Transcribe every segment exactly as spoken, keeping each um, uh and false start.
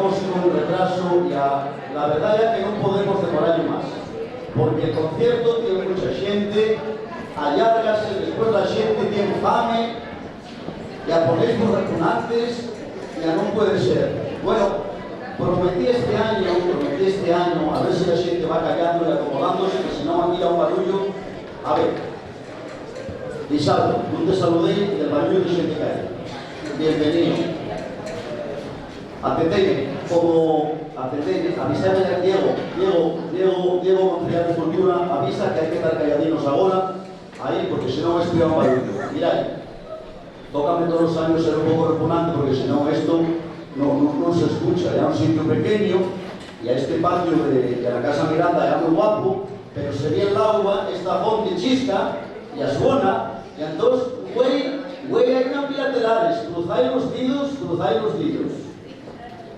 Con retraso, ya, la verdá ya que no podemos demorar más, porque el concierto tiene mucha gente, allargase, después la gente tiene fame, ya ponéis los repunantes, ya no puede ser. Bueno, prometí este año, prometí este año, a ver si la gente va callando y acomodándose, que si no aquí da un barullo. A ver, Lizardo, no te saludé del barullo de gente calle. Bienvenido. Atendéme, como atendéme, avísame a Diego, Diego, Diego, Diego Concejal de Cultura, avisa que hai que tar calladinos agora, aí, porque senón esto é un barullo. Mirái, tócame todos los años ser un poco repugnante, porque senón esto no, no, no se escucha. Ya un sitio pequeño, y a este patio de, de la Casa Miranda ya muy guapo, pero se ve el agua, esta fonte chisca, y asuena, y entonces, güey, güey, hay una pila telares, cruzáis los dedos, cruzáis los dedos.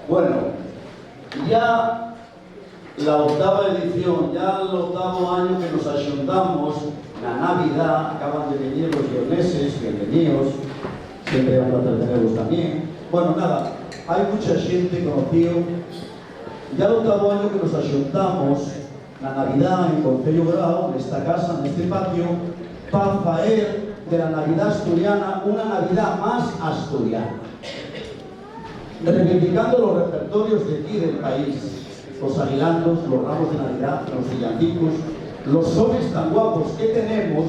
Bueno, ya la octava edición, ya l'octavu añu que nos axuntamos na Navidá, acaban de venir los lleoneses, bienvenidos, siempre un placer tenerlos también. Bueno, nada, hai mucha xente conocío, ya l'octavu añu que nos axuntamos na Navidá en Concello Grau, nesta casa, neste patio, pa faer de la Navidá asturiana una Navidá más asturiana, reivindicando los repertorios de aquí del país, los aguilantos, los ramos de Navidad, los villancicos, los sones tan guapos que tenemos,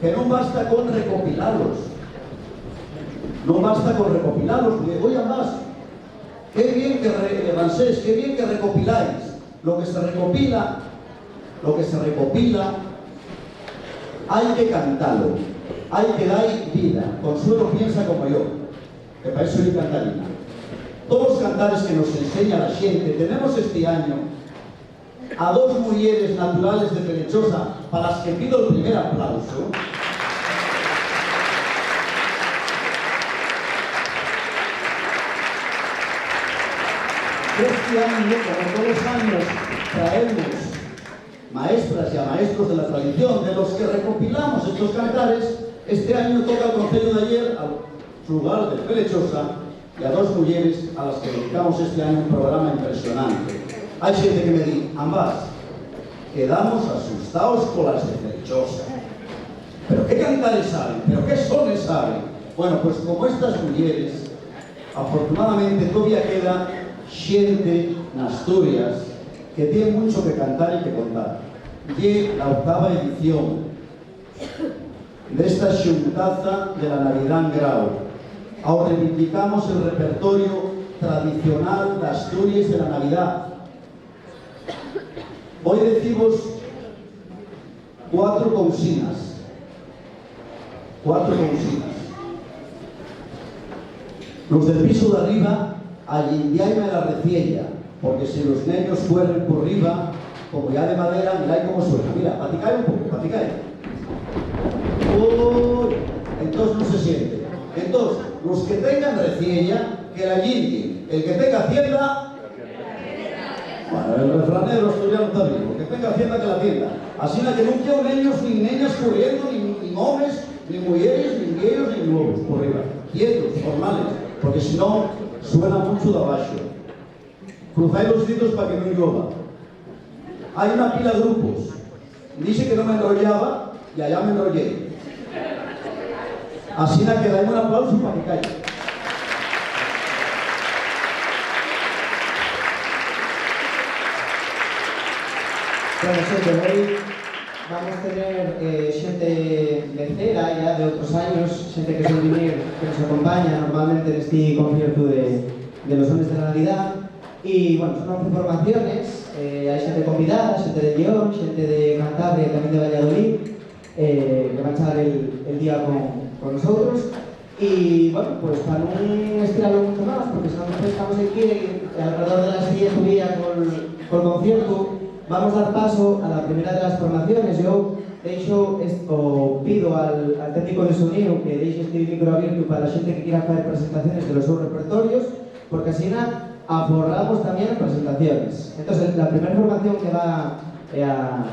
que non basta con recopilalos. Non basta con recopilalos, porque, oigan más, qué bien que re-, Ramsés, qué bien que recopiláis. Lo que se recopila, lo que se recopila, hai que cantalo, hai que dar vida. Consuelo piensa como yo, que pa eso ye cantarina. Todos los cantares que nos enseña la xente, tenemos este año a dos muyeres naturales de Felechosa, pa las que pido el primer aplauso. Este año, como todos los años, traemos maestras y a maestros de la tradición, de los que recopilamos estos cantares. Este año toca al Concello d'Ayer, al xugar de Felechosa, y a dos muyeres a las que dedicamos este año un programa impresionante. Hai xente que me di, ambas, quedamos asustaos colas de Felechosa. Pero qué cantares saben, pero qué sones saben. Bueno, pues como estas muyeres, afortunadamente, todavía queda xente n'Asturias que tiene mucho que cantar y que contar. Ye la octava edición d'esta xuntaza de la Navidá en Grau. Ao reivindicamos el repertorio tradicional d'Asturies de la Navidá. Voi decivos cuatro consinas. Cuatro consinas. Los del pisu d'arriba, allindiaime la reciella, porque si los neños cuerren por riba, como ya de madera, mirái cómo suena. Mira, paticai un poco, paticai. Uy, entós no se siente. Entós, los que tengan reciella, que la llindien. El que tenga hacienda, bueno, el refranero asturiano ta vivo, que tenga hacienda que la tienda. Asina que nun quiero neños nin neñas corriendo, nin, nin homes, nin muyeres, nin vieyos, nin nuevos, por riba. Quietos, formales, porque si no, suena mucho d'abaxo. Cruzai los dedos pa que nun llueva. Hai una pila grupos. Dixe que no me enrollaba y allá me enrollé. Asina que dai un aplauso pa que caiga. Bueno, xente, hoy vamos tener, eh, xente de cera ya de otros años, xente que suele venir, que nos acompaña normalmente en este concierto de, de los sones de la Navidad. Y, bueno, son once formaciones, eh, hai xente convidada, xente de Lleón, xente de Cantabria y también de Valladolid, eh, que van a estar el, el día con, con nosotros. Y, bueno, pues para no estirarlo mucho más, porque si no después estamos aquí, eh, alrededor de las diez un día con, con concierto, vamos a dar paso a la primera de las formaciones. Yo, de hecho, es- o pido al, al técnico de sonido que deje este micro abierto para la gente que quiera hacer presentaciones de los sus repertorios, porque así aforramos también presentaciones. Entonces, la primera formación que va, eh, a,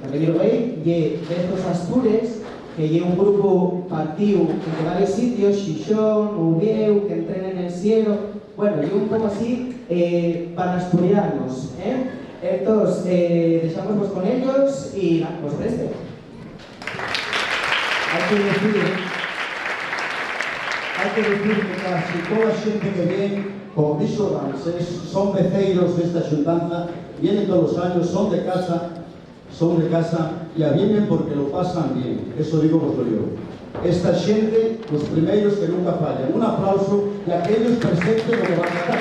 a venir hoy ye Bezos Astures, que ye un grupu partíu en varios sitios, Xixón, Uviéu, que entrenen en Siero. Bueno, ye un poco así, eh, pa n'asturianos, ¿eh? Entós, eh, dexámosvos con ellos y, na, vos preste. Hai que dicir, hai que dicir que casi toda xente que vien, como dixo Ramsés, son veceiros d'esta xuntanza, vienen todos los años, son de casa, son de casa, ya vienen porque lo pasan bien, eso digo voslo yo. Esta xente, los primeros que nunca fallan. Un aplauso y a aquellos presentes lo que van a estar.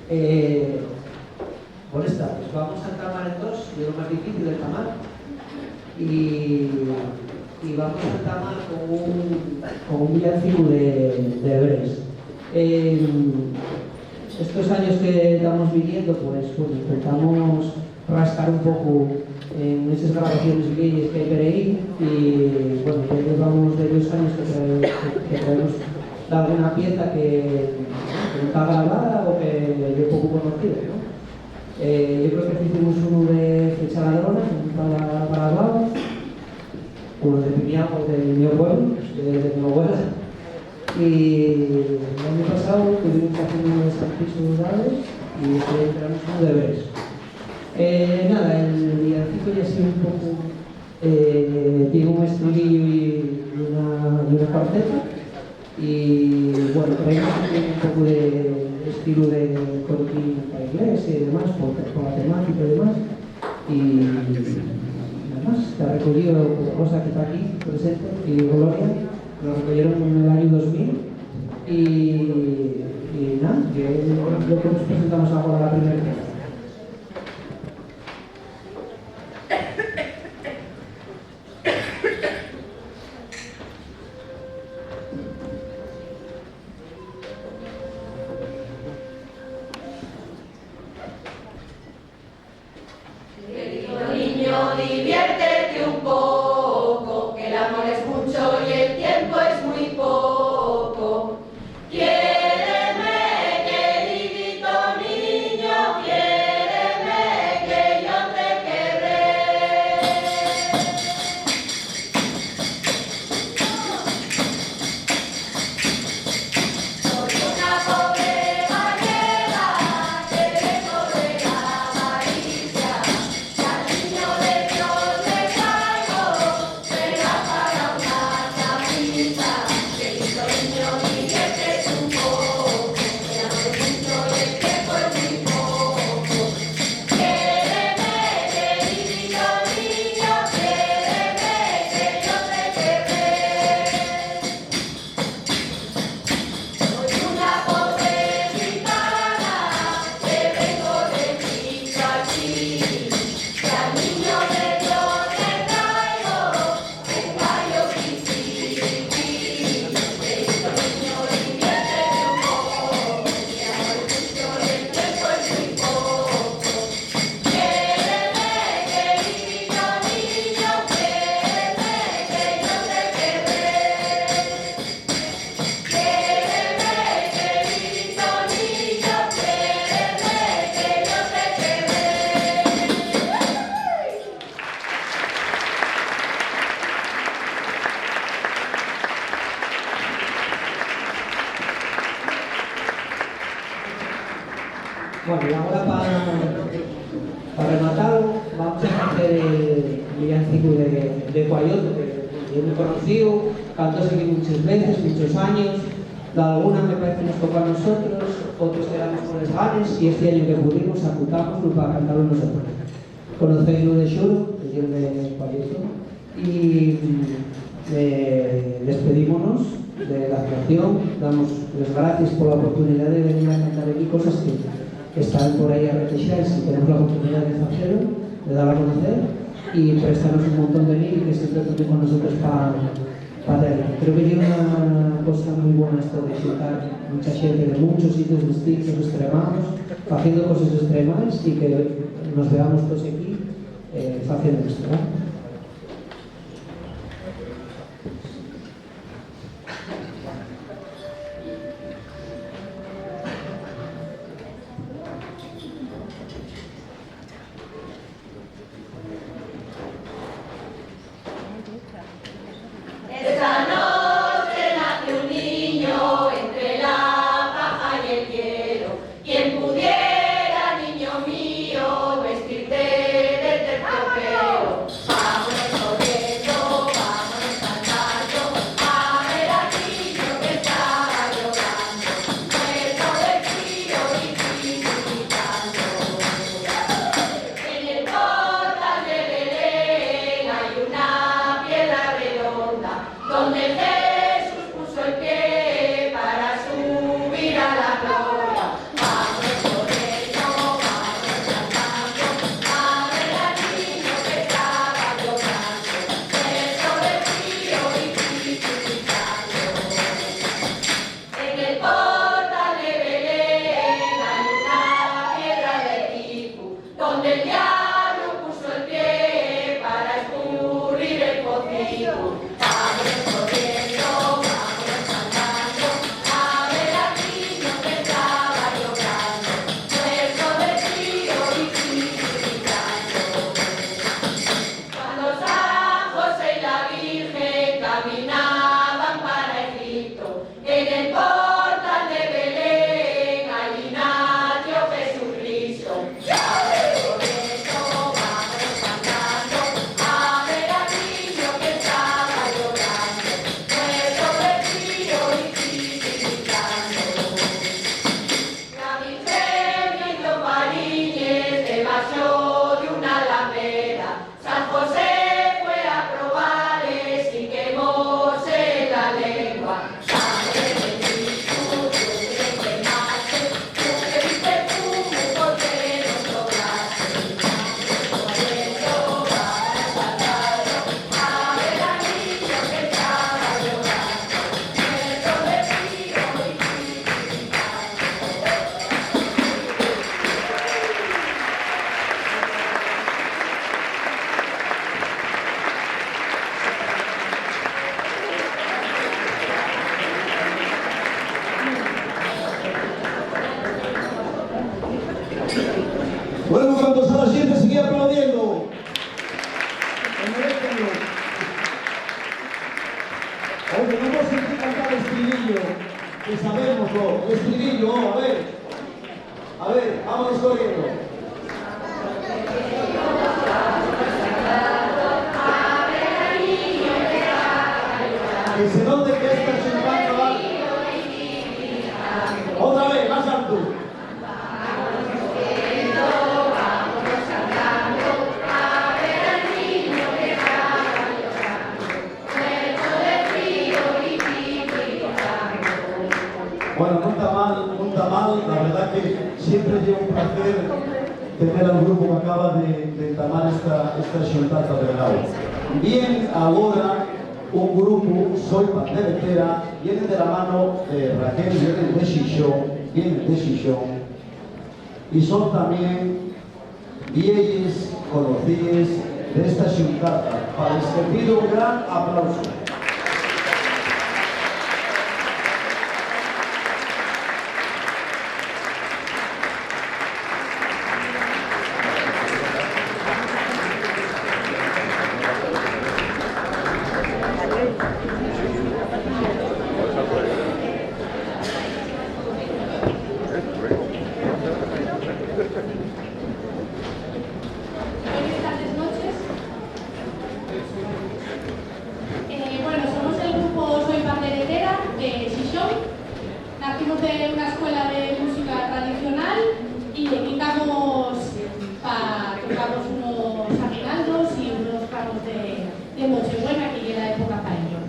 Eh, Bones tardes. Vamos a entamar entós, ye lo más difícil de entamar. Y, y vamos a entamar con un, con un villancicu de, de Brest. Em, estos años que tamos viniendo, pues, bueno, intentamos rascar un poco en esas grabaciones vielles que hai per ahí, y, bueno, ya llevamos varios años que trae-, que, que traemos d'alguna pieza que, que nun ta grabada o que ye poco conocida, ¿no? Eh, yo creo que hicimos uno de Fecha Ladrona, que nun ta grabado, uno de Pimiao, de mi pueblo, de, de mi abuela. Y el año pasado tuvimos que hacer uno de San Piso Dado y este año tenemos uno de Brest. Eh, nada, el villancico ya ha sido un poco, eh, tiene un estribillo y una, y una cuarteta. Y, bueno, traemos también un poco de estilo de coriquín pa iglesia y demás, por, por la temática y demás. Y, además, está recogido por Rosa, que está aquí presente, y Gloria, lo recogieron en el año dos mil. Y, y nada, yo lo que nos presentamos ahora, la primera pieza. Querido niño, diviértete un poco, que el amor es mucho y el tiempo es muy poco. Quiéreme, queridito niño, quiéreme, que yo te querré. Soy una pobre gallega que vengo de la Galicia, y al niño de Dios le traigo tela para una camisa. Querido niño, diviértete un poco, que hace mucho y el tiempo es muy poco. Quiéreme, querido niño, quiéreme, que yo te querré. Soy una pobre gitana que vengo de Picachi, que al niño de Dios le traigo un gallo chiquitín. Querido niño, diviértete un poco, que hace mucho y el tiempo es muy poco. Bueno, y agora pa, pa rematar, vamos a facer el villancicu de, de Cuayoto, que ye muy conocíu, cantóse aquí muchas veces, muchos años, dalguna me parece nos tocó a nosotros, otros quedamos con les ganes, y este año que pudimos, apuntámoslo pa cantalo nosotros. Conocéislo de xuru, que ye de Cuayoto, y, eh, despedímonos de la actuación, damos les gracies pola oportunidá de venir a cantar aquí cosas que, que están por ahí arretexaes, y tenemos la oportunidá de facelo, de dar a conocer, y préstanos un montón de lírica, siempre tuvimos con nosotros pa, Padre, creo que ye una cosa muy buena esto de xuntar mucha xente de muchos sitios distintos, extremados, haciendo cosas extremales y que nos veamos todos aquí, eh, haciendo esto, ¿no? Esta noche nace un niño entre la paja y el hielo. Quien pudiera, niño mío, vestirte de terciopelo. Vámonos corriendo, vámonos cantando, a ver al niño que estaba llorando. Muerto de frío y gritando. En el portal de Belén hay una piedra redonda, donde Jesús puso el pie para subir a la gloria. Vamos corriendo, vamos cantando, a ver al niño que estaba llorando, muerto de frío y gritando. En el portal de Belén hay una piedra de tipo, donde el diablo puso el pie para escurrir el pocito. Vamos corriendo, vamos cantando, a ver al niño que estaba llorando, muerto de frío y gritando. Cuando San José y la Virgen caminaban para Egipto, en el portal de Belén, allí nació Jesucristo. Vamos corriendo, vamos cantando, a ver al niño que estaba llorando, muerto de frío y gritando. La Virgen hizo fariñes debaxo de una lapera. San José fue a probales y quemóse la lengua. Sangre de Cristo, tú que quemaste, tú que diste fumo, ¿por qué no probaste? Sangre corriendo, vamos a saltarlo, a ver al niño que estaba llorando, muerto de frío y gritando. Bueno, cuando la xente sigue aplaudiendo, que merécenlo. Oye, vamos a intentar cantar el estribillo, que sabemos, ¿no? El estribillo, a ver. A ver, vámonos corriendo. Que se note que esta xuntanza va. Otra vez, más alto. Bueno, nun ta mal, nun ta mal. La verdá que siempre ye un placer tener al grupo que acaba de, de entamar esta, esta xuntanza de grau. Bien, agora un grupo, Soi Panderetera, vienen de la mano de Raquel, vienen de Xixón, vienen de Xixón, y son también vieyes conocíes d'esta xuntanza. Pa-, les pido un gran aplausu. Buenas tardes, noches. Eh, bueno, somos el grupo Soi Panderetera de Xixón. Nacimos de una escuela de música tradicional y le quitamos pa, tocamos unos aguinaldos y unos ramos de, de Nochebuena, que ya era época pa ello.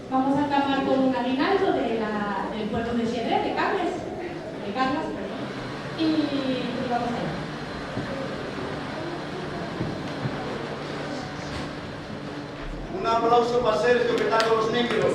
Vamos a acabar con un aguinaldo de la, del pueblo de Xedré, de Carles, de Carlas, perdón, y, y vamos allá. Una Un aplauso pa Sergio, que ta con los micros.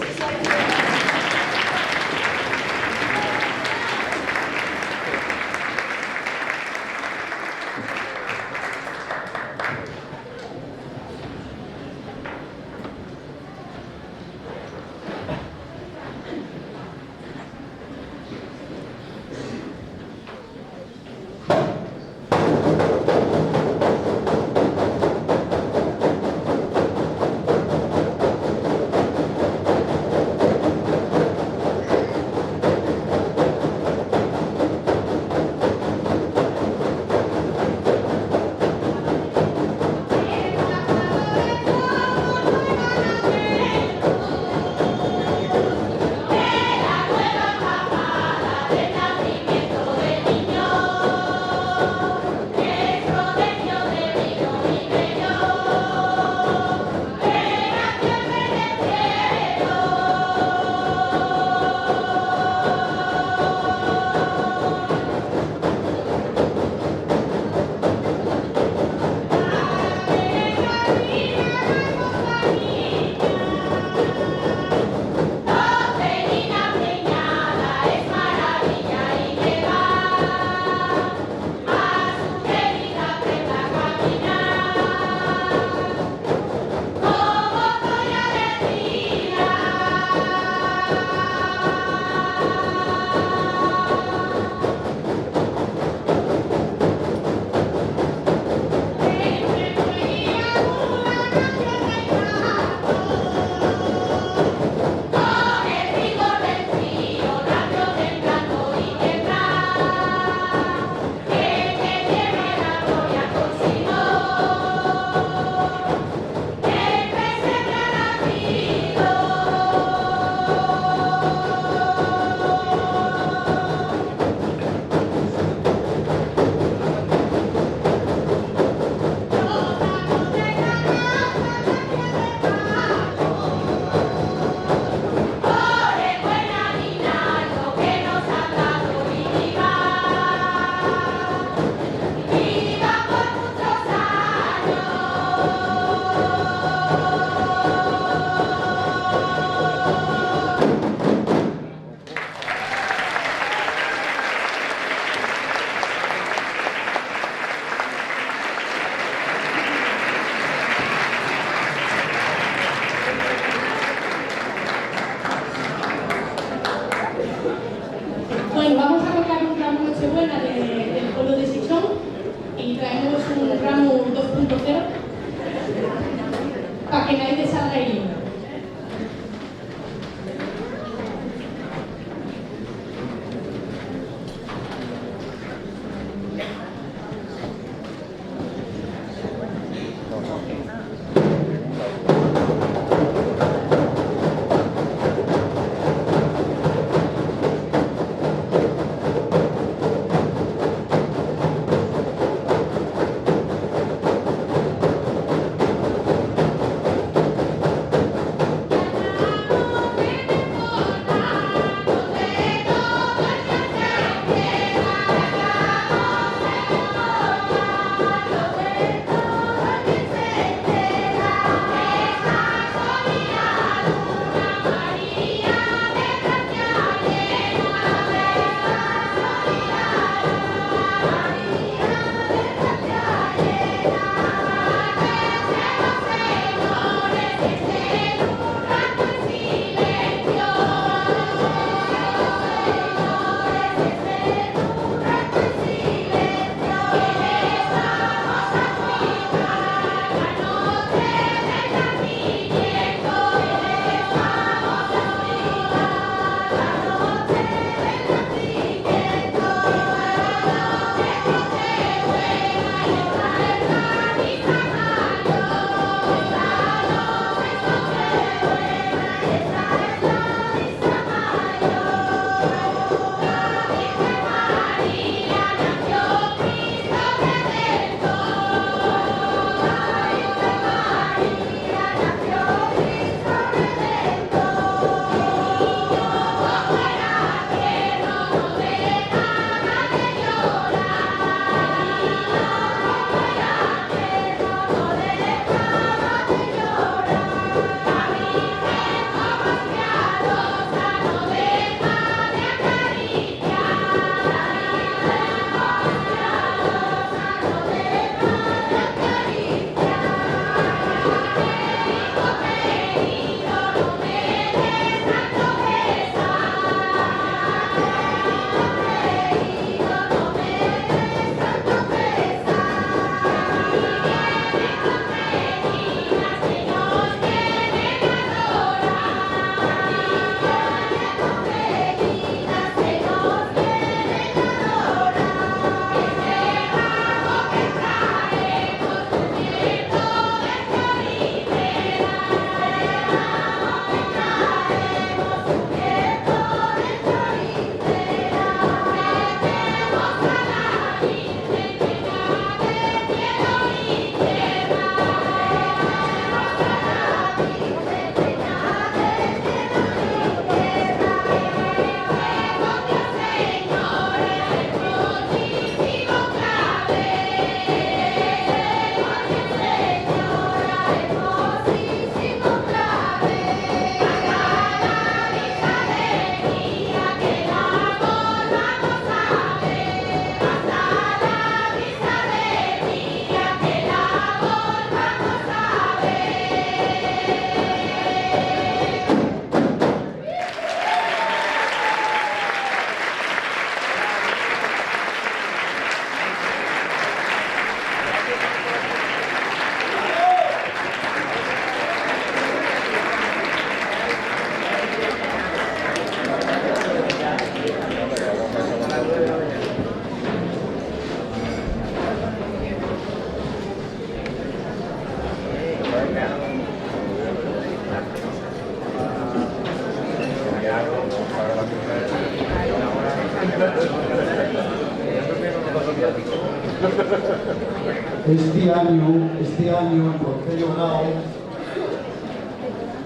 Esti añu, esti añu en Concello Grau,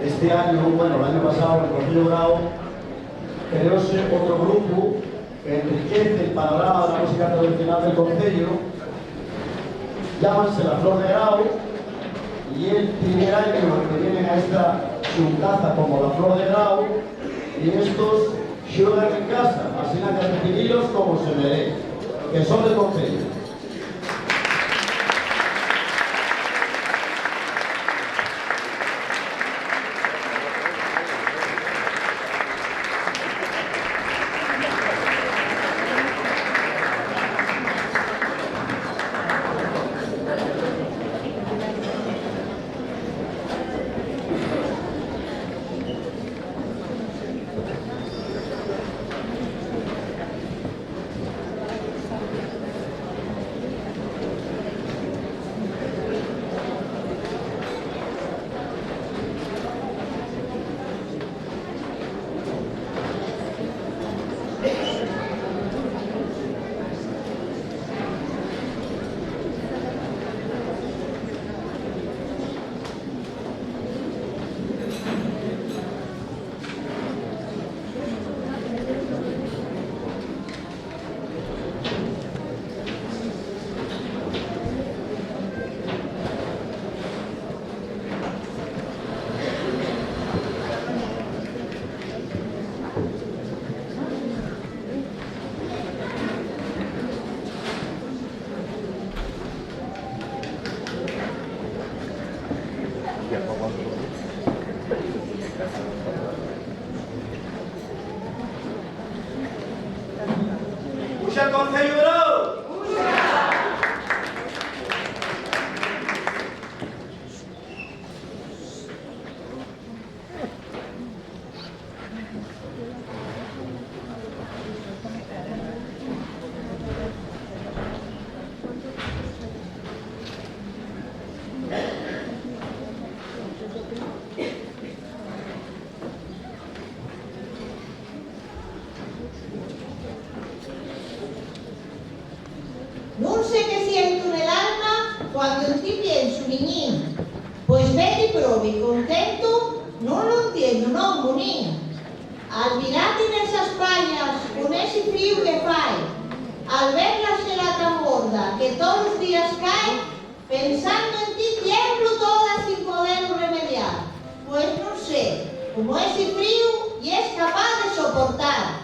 esti añu, bueno, l'añu pasáu en Concello Grau, creóse otro grupu que enriquece'l panorama de la música tradicional del concello. Llámanse La Flor de Grau, y el primer añu que vienen a esta su casa como La Flor de Grau, y estos xuegan en casa, asina que recibílos como se merece, que son del concello. ¡Puxa Concello Grau! Nun sé qué siento nel alma cuando en ti piensu, miñín. Pues vedi probi contentu, nun lo entiendo, non, munín. Al mirate nes espallas, con esi fríu que fai, al ver la xela tan gorda que tolos días cae, pensando en ti tiemblo toda sin podelu remediar, pues nun sé cómo esi fríu yes capaz de soportar.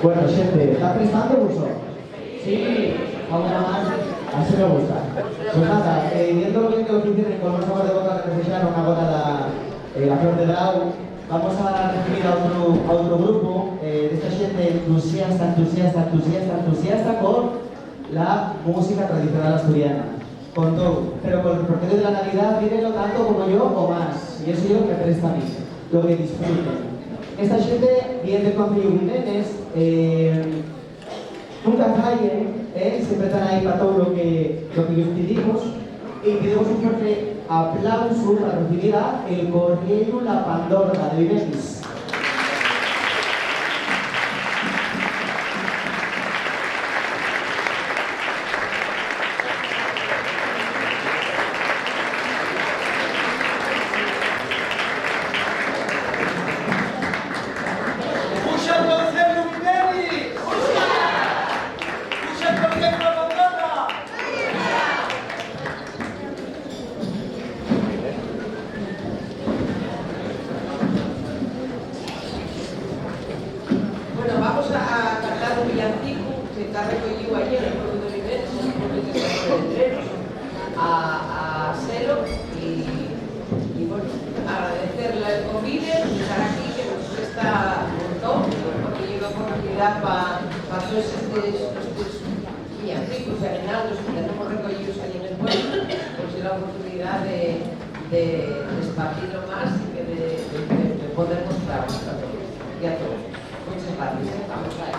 Bueno, xente, ¿ta prestando vos? Sí, vamos a más. Así me gusta. Pues nada, eh, viendo lo bien que lo hicieron con los sabor de boca que nos dejaron agora la, eh, la Flor de Grau, vamos a recibir a otro, a otro grupo, eh, de esta xente entusiasta, entusiasta, entusiasta, entusiasta con la música tradicional asturiana. Con todo, pero con el repertorio de la Navidad, vívenlo tanto como yo o más. Y eso yo me presta a mí, lo que disfruten. Esta xente viene del Concello Jiménez, eh, nunca fallen, eh, siempre están ahí para todo lo que, lo que les pedimos. Y pedimos un fuerte aplauso para recibir a el Corriellu La Pandorga de Vivelis. Bueno, vamos a, a cantar un villancicu que ta recoyíu ayer en el pueblo de Vivelis, en el pueblo de San Pedro, a, a Selo, y, y, bueno, agradecerle el convite, estar aquí, que nos presta un montón, porque ye una oportunidá pa, pa todos estos, estos villancicos y aguinaldos que tenemos recoyíos ahí en el pueblo, pues ye la oportunidá de, de, de esparcirlo más y que de, de, de, de poder mostrarnos a todos y a todos. Muchas gracias, ¿eh? Vamos a ello.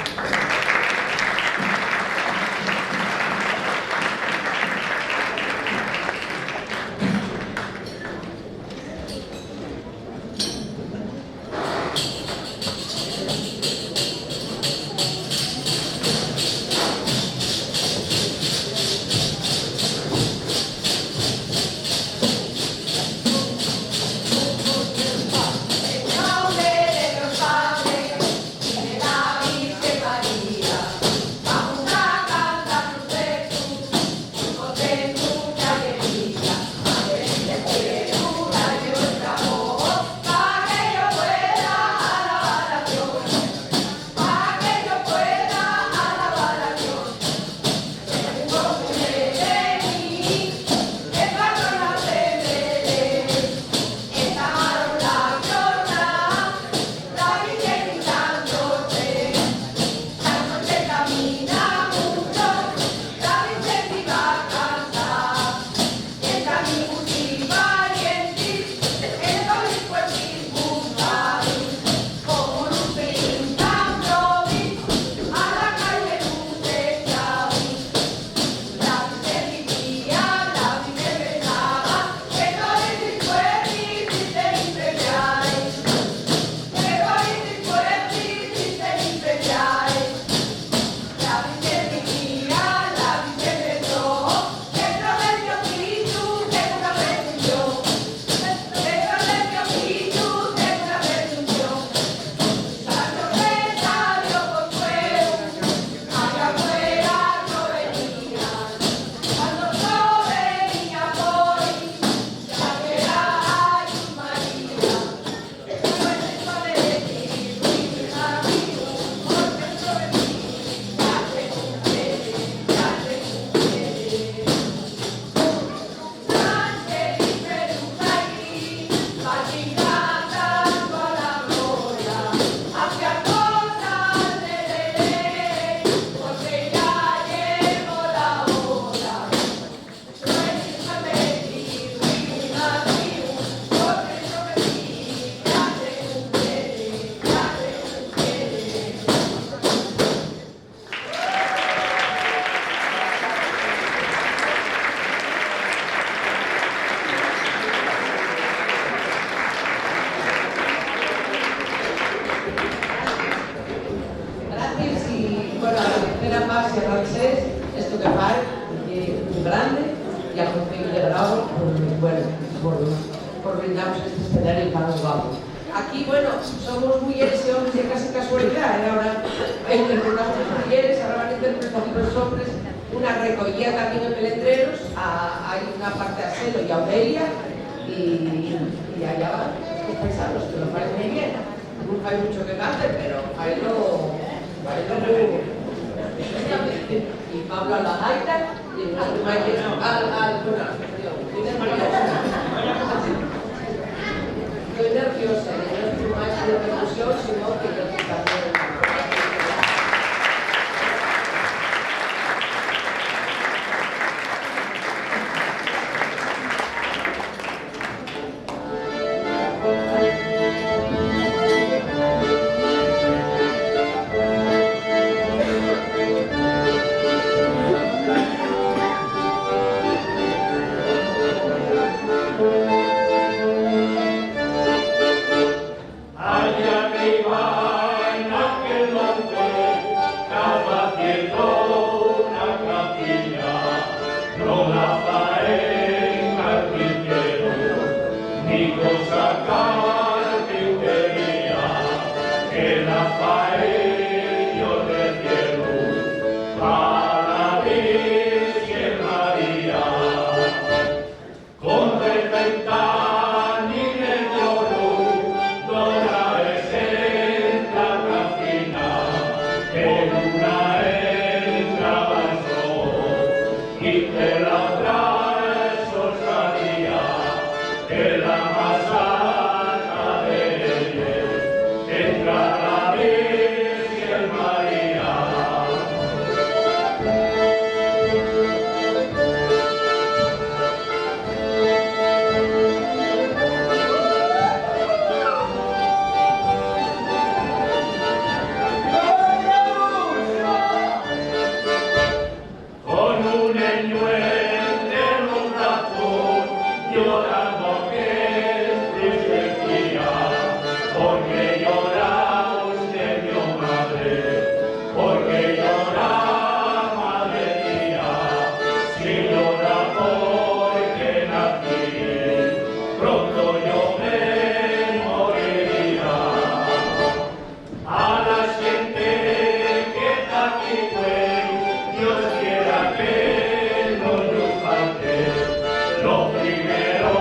Gracias y, bueno, agradecer a Paz y a Ramsés esto que fai, porque es muy grande, y al Concello de Grau, por, bueno, por, por brindarnos este escenario tan guapo. Aquí, bueno, somos mujeres y hombres, ya casi casualidad, ¿eh? Ahora, en, en los mujeres, ahora van a interpretar los hombres una recollida también en Melendreros, a, hay una parte a Selo y a Aurelia, y, y allá van, pues, paisanos, que lo hacen muy bien. No hay mucho que hacer, pero ahí lo Y Pablo a la gaita, y el otro maestro al, al, bueno, estoy nerviosa, y no es un maestro de percusión, sino que yo también. Allá arriba, en aquel monte, ta faciendo una capilla, no la faen carpinteru, ni cosa carpintería, que la faen Dios del cielo, pa la Virgen María. Con repentani de lloru, dora esenta cafina, que luna entraba en sol, y te la trae sol salía, que la más alta de ellas, entra la Virgen María. Con un eñuel en un brazo, llorando que tristecía, porque llora usted, mi madre, porque llora, madre mía, si llora porque nací, pronto yo me moriría. A la xente que ta aquí güei, Dios quiera que no nos falte. Lo primero,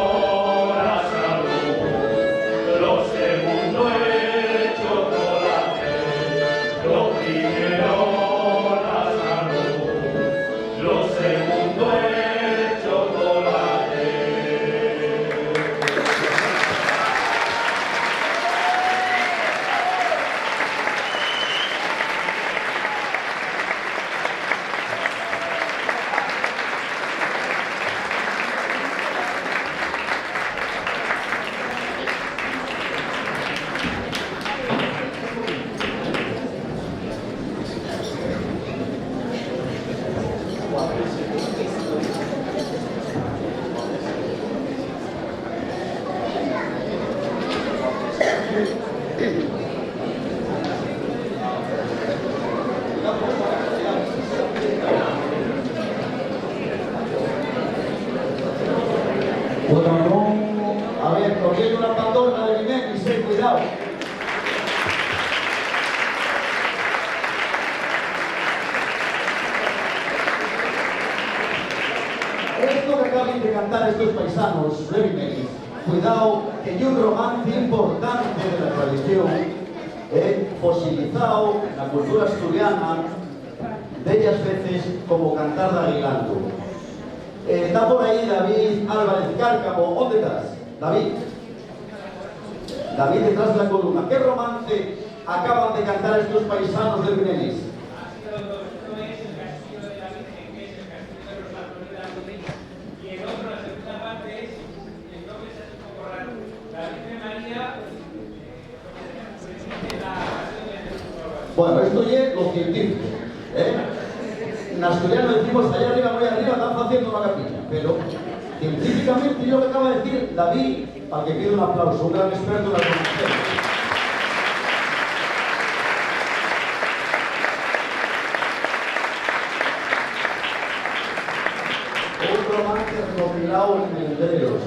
la salud. Lo segundo, el chocolate. Lo primero, la salud. Lo segundo, el chocolate. Bueno, no, a ver, corriendo una pandorga de Jiménez, eh, cuidado. Esto que acaban de cantar estos paisanos de Jiménez, cuidao, que ye un romance importante de la tradición, eh, fosilizao na cultura asturiana, dellas veces como cantar d'aguilantu. Eh, ta por aí David Álvarez Cárcamo. ¿Ónde tas, David? David, detrás de la columna. ¿Qué romance acaban de cantar estos paisanos de Brunells? Bueno, esto ye lo científico, ¿eh? En asturiano decimos, "Allá arriba, muy arriba, están haciendo una capilla", pero científicamente yo lo que acaba de decir David, al que pido un aplauso, un gran experto en la comunicación. Un romance recopilado en Melindreos.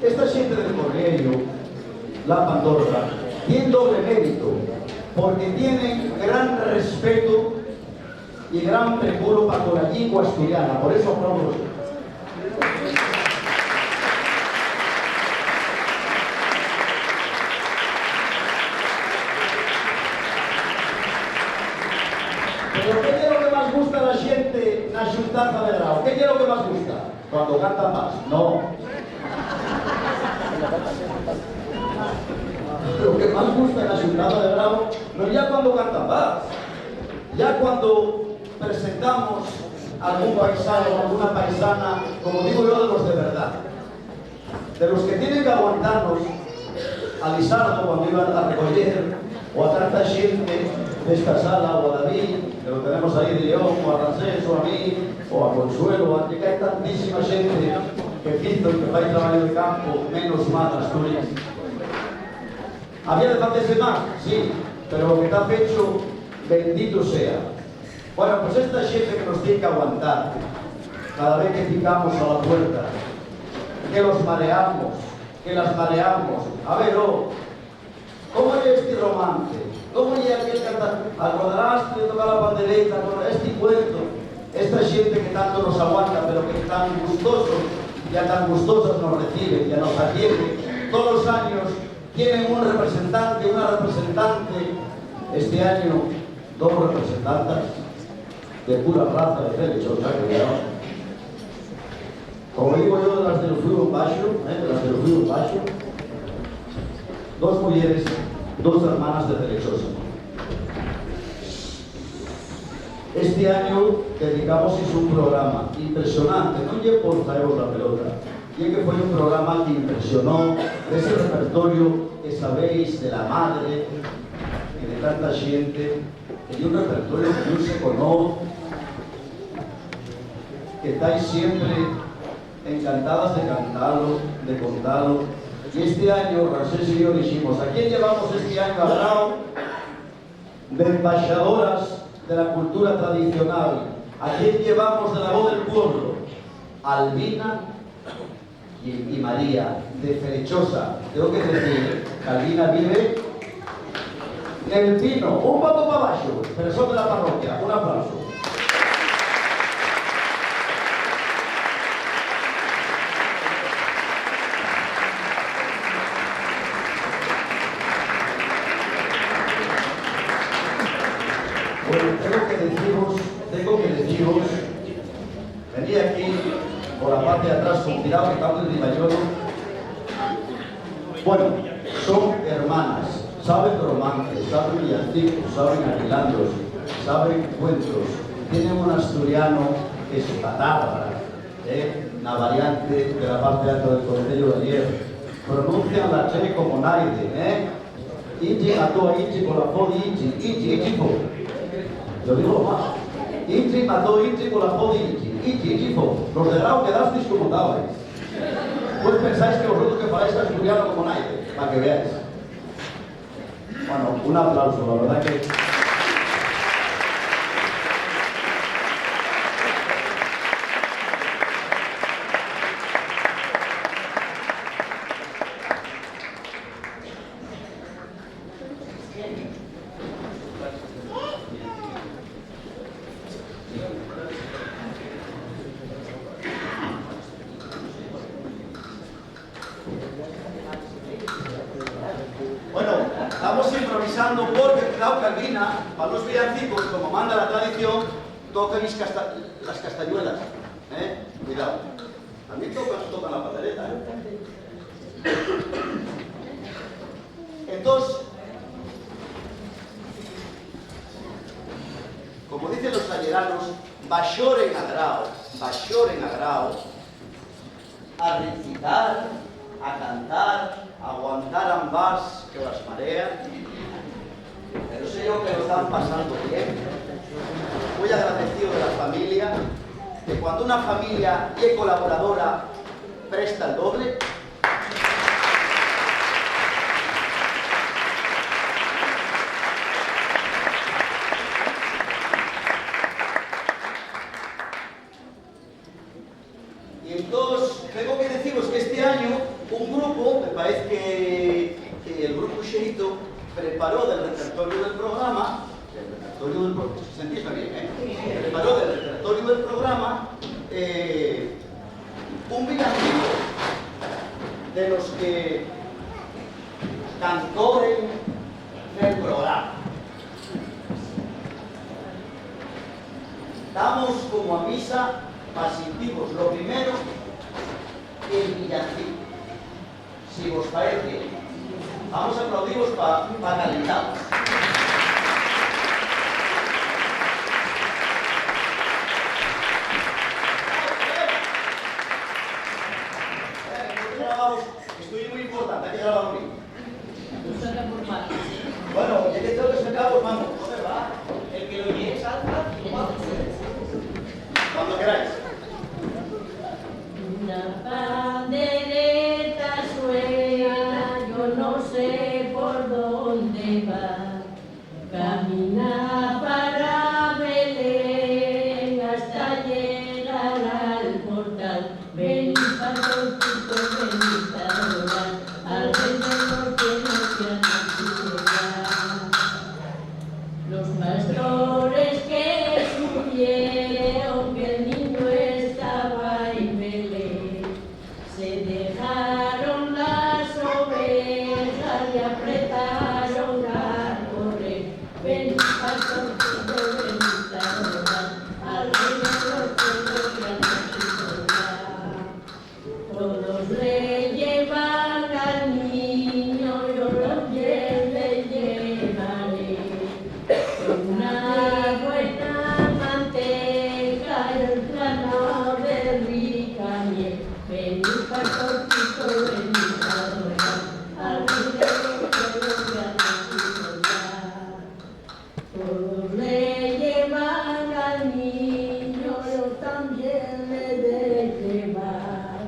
Esta xente del Corriello, la Pandorga, tien doble mérito, porque tienen gran respeto y gran preculo pa cola llingua asturiana. Por eso aplaudo. Na xuntanza de grau, ¿qué ye lo que más gusta? Cuando cantan bas. No. Lo que más gusta na xuntanza de grau no ya cuando cantan bas, ya cuando presentamos algún paisano o alguna paisana, como digo yo, de los de verdad. De los que tienen que aguantarnos, a Lisardo cuando iban a recoyer, o a tanta xente d'esta sala, o a David, que lo tenemos ahí de León, o a Ransés, o a mí, o a Consuelo, o a, que hai tantísima xente que fizo y que fai trabajo de campo, menos mal, Asturias. Había de facese más, sí, pero lo que ta fecho, bendito sea. Bueno, pues esta xente que nos tien qu'aguantar cada vez que picamos a la puerta, que los mareamos, que las mareamos. A ver, oh, ¿cómo ye esti romance? ¿Cómo ye aquel cantar? ¿Acordarás de tocar la pandereta? ¿Acordarás esti cuento? Esta xente que tanto nos aguanta, pero que tan gustosos ya tan gustosas nos recibe, ya nos atiende todos los años. Tienen un representante, una representante, este año, dos representantas de pura raza de Felechosa, cuidado. Como digo yo, de las del fútbol baixo, ¿eh? De las del fútbol baixo, dos mujeres, dos hermanas de Felechosa. Este año dedicamos un programa impresionante, no ye por traeros la pelota, ye que fue un programa que impresionó ese repertorio que sabéis de la madre y de tanta gente, que ye un repertorio que no se conoce, que estáis siempre encantadas de cantarlo, de contarlo. Y este año, Ransés y yo dijimos, ¿a quién llevamos este año a Grau de embaixadoras de la cultura tradicional? ¿A quién llevamos de la voz del pueblo? Albina y, y María de Felechosa. Tengo que decir que Albina vive nel Pino, un poco para abajo, pero son de la parroquia. Un aplauso. Bueno, tengo que deciros, tengo que deciros, vení aquí por la parte de atrás con cuidado, que está muy riba, yo no. Bueno, son hermanas, saben romances, saben villancicos, saben aguilandos, saben cuentos, tienen un asturiano que es patarra, ¿eh? Na variante de la parte alta del Concello de Allier. Pronuncian la che como naide, ¿eh? Inchi mató a Inchi por la fo de Inchi, Inchi, Inchi fo. Lo digo más. Inchi mató a Inchi por la fo de Inchi, Inchi, Inchi fo. Los de Grau quedasteis como estabais. Pues pensáis que vosotros que faláis asturiano como naide, para que veáis. Bueno, un aplauso, la verdad que. Bueno, estamos improvisando porque, cuidado, Calvina, para los villancicos, como manda la tradición, tocan las casta-, las castañuelas, ¿eh? Cuidado. También tocan, tocan la pandereta, ¿eh? Entonces, como dicen los ayeranos, baxoren a Grau, baxoren a Grau, a recitar, a cantar, a aguantar ambas que las marea. Pero sé yo que lo están pasando bien. Muy agradecido de la familia, que cuando una familia ye colaboradora, presta el doble. Y entonces, tengo que deciros que este año un grupo, me parece que, que el grupo Xeito preparó del repertorio del programa, del repertorio del pro-, ¿sentís bien, eh? Preparó del repertorio del programa, eh, un villancico de los que cantoren nel programa. Tamo Vamos como a misa, pa sintivos lo primero, el villancicu. Si vos parece, vamos a aplaudivos pa, pa calentar. Esto es muy importante, hay que grabarlo bien. Bueno, ya que tengo que sacar, pues vamos. ¿Dónde va? El que lo lleve, salta, toma. Cuando queráis. Una pandereta suena, yo no sé por dónde va. Camina para Belén hasta llegar al portal. Vení, pastorcito, vení pa adorar al Rei de los cielos que ha nacido ya. Los pastores que supieron que el niño estaba en Belén, se dejaron las ovejas y apretaron a correr. Vení, pastorcito, vení pa adorar al Rei de los cielos que ha nacido ya. Todos le llevan al niño, yo también le llevaré. Una buena manteca y un grano de rica miel. Vení, pastorcito, vení pa adorar al Rei de los cielos que ha nacido ya. Todos le llevan al niño, yo también le he de llevar.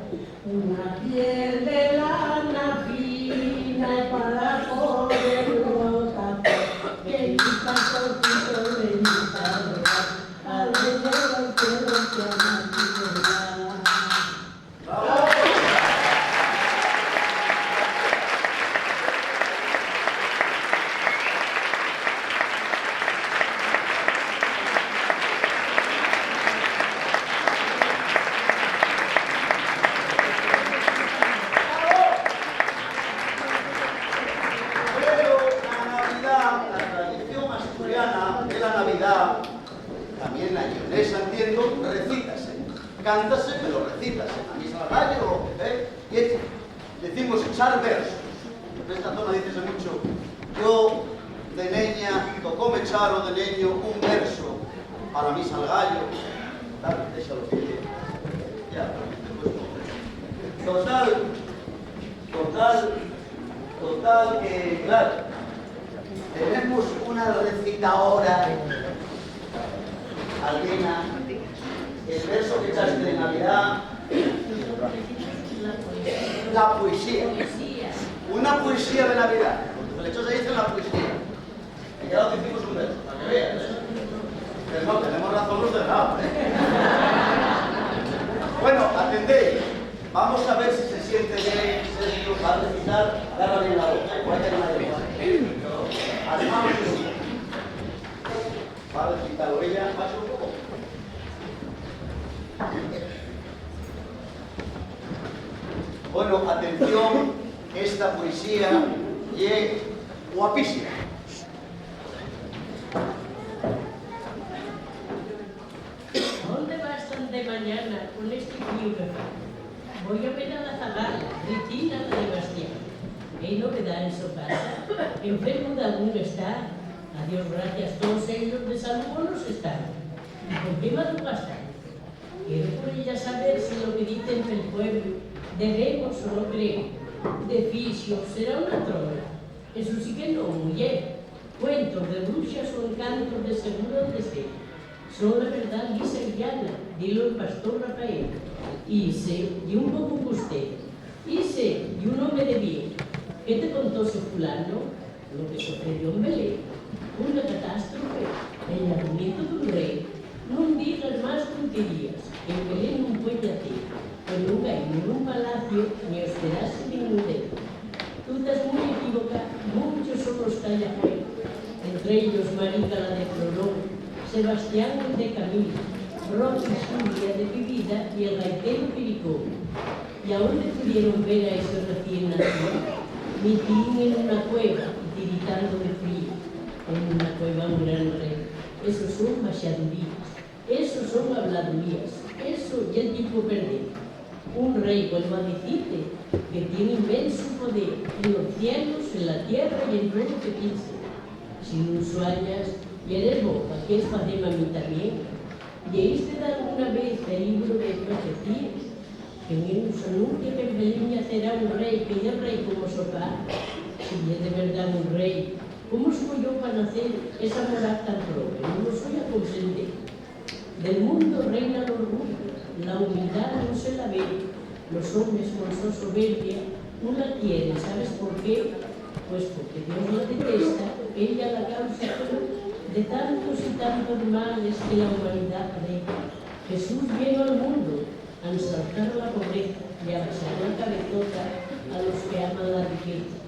Una piel de lana fina para poderlo tapar. Vení, pastorcito, vení pa adorar al Rei de los cielos que ha nacido ya. Pero la Navidad, la tradición asturiana de la Navidad, también la lleonesa, entiendo, recítase. Cántase, pero recítase. A mí salga yo, ¿eh? Y es, decimos echar versos. En esta zona dícese mucho. Yo, de neña, tocóme echar o de neño un verso para mí salga yo. Claro, déxalo que ya, después no. Total, total, total, que, claro, tenemos una recitadora, Almina, el verso que echaste de Navidad, la poesía, una poesía de Navidad, porque le echó se dice la poesía. Y ya lo hicimos un verso, para que veas. Pero no, tenemos razón los de Grau, ¿eh? Bueno, atendéis. Vamos a ver si se siente bien Sergio, va a recitar, agarra bien la boca, igual que no hay más. Animamos un poco. Va a recitar ella, más un poco. Bueno, atención, esta poesía ye guapísima. ¿A ónde vas tan de mañana con esti fríu que fai? Voi a ver a la zagala, Cristina, la de Bastián. ¿Hai novedá en so casa? ¿Enfermu dalgún está? A Dios gracias, toos ellos de salú bonos están. ¿Y por qué madrugas tanto? Quiero por ella saber si lo que dicen pel pueblu de remos o no creo. De fixo, será una trola. Eso sí que no, muyer. Cuentos de bruxas o encantos de seguro han de ser. Son la verdá lisa y llana, dilo el pastor Rafael. Ise ye un poco embustero. Ise ye un home de bien. ¿Qué te contó ese fulano? Lo que socedió en Belén, una catástrofe, el nacimiento d'un rei. Nun digas más tonterías, en Belén nun pue nacer, que nun hai ningún palacio, ni hospedaxe, nin un rei. Tú tas mui equivocá, munchos son los qu'hai afuera, entre ellos Marica la de Florón, Sebastián el de Camilo, Roque y Xulia de Pibida y el gaitero Piricón. ¿Y a ónde pudieron ver a ese recién nacido? Mitín en una cueva y tiritando de frío. En una cueva un gran rei. Esos son baxaduríes. Eso son habladurías, eso ye tiempu perder. Un rei, vuelvo a dicirte, que tien inmensu poder en los cielos, en la tierra y en todo lo que pinse. Si nun suañas, yeres boba, quieres faceme a mí tamién. ¿Lleíste dalguna vez el libru de profecíes? Que nun s'anuncie que en Belén nacerá un rei, que ye rei como so pá. Si ye de verdá un rei, ¿cómo escoyó pa nacer esa morá tan probe? Nun lo soi a comprender. Del mundo reina l'orgullu, la humildá nun se la ve, los homes con so soberbia nun la quieren, ¿sabes por qué? Pues porque Dios la detesta, ella la causa de tantos y tantos males que la humanidá padece. Jesús vino al mundo a ensalzar la pobreza y a baixar la cabezota a los que aman la riqueza.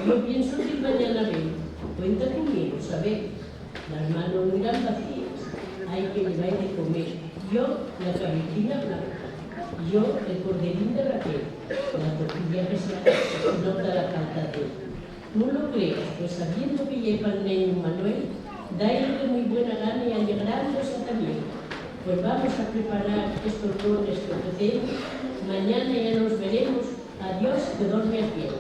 Yo pienso que mañana ven, cuenta conmigo, sabé. Las manos nun irán vacías, hai que llevar de comer. Yo, la cabecina blanca, yo, el corderín de Raquel, la tortilla que se nota la falta de. Nun lo creas, pues sabiendo que ye pal neñu Manuel, dáilu de mui buena gana y alegrándose tamién. Pues vamos a preparar estos dones que ofrecemos, mañana ya nos veremos. Adiós, que dorme a fiel.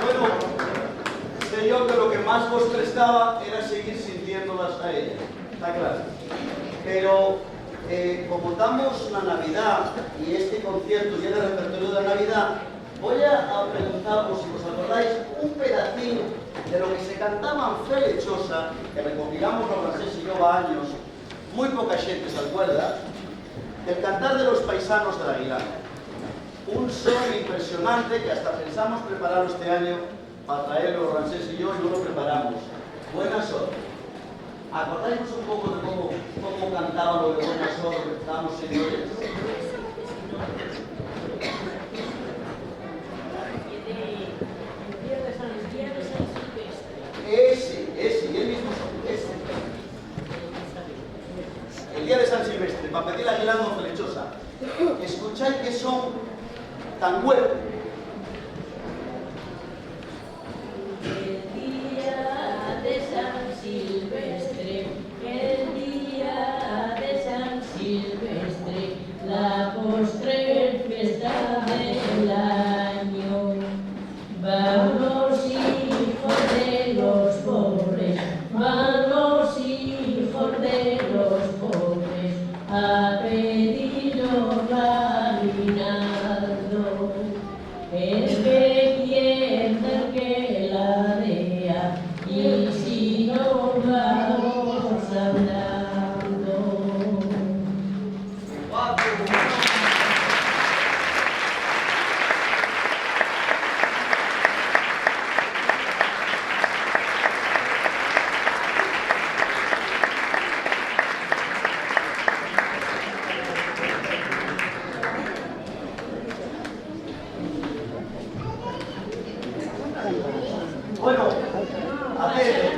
Bueno, sé yo que lo que más vos prestaba era seguir sintiéndolas a ellas, está claro. Pero, eh, como tamos na Navidá, y este concierto ye de repertorio de la Navidá, voy a, a preguntarvos si vos acordáis un pedacín de lo que se cantaba en Felechosa, que recopilamos lo Francés y yo va años, mui poca xente s'alcuerda, el cantar de los paisanos del Aguilar. Un son impresionante que hasta pensamos preparalo este año pa traelo Ramsés y yo, y nun lo preparamos. Buena sorte. Acordáinos un poco de cómo, cómo cantaban lo de buena sorte, vamos, señores. Ese, ese, y el mismo son, ese. El día de San Silvestre, pa pedir a Guilán o Flechosa. Escuchai que son tan güeru. El día de San Silvestre, el día de San Silvestre, la postrer fiesta del año. Van los hijos de los pobres, van los hijos de los pobres a pedirnos aguinaldo. El que quiera, el que la dea, y si no, vamos andando. Bueno, a ver,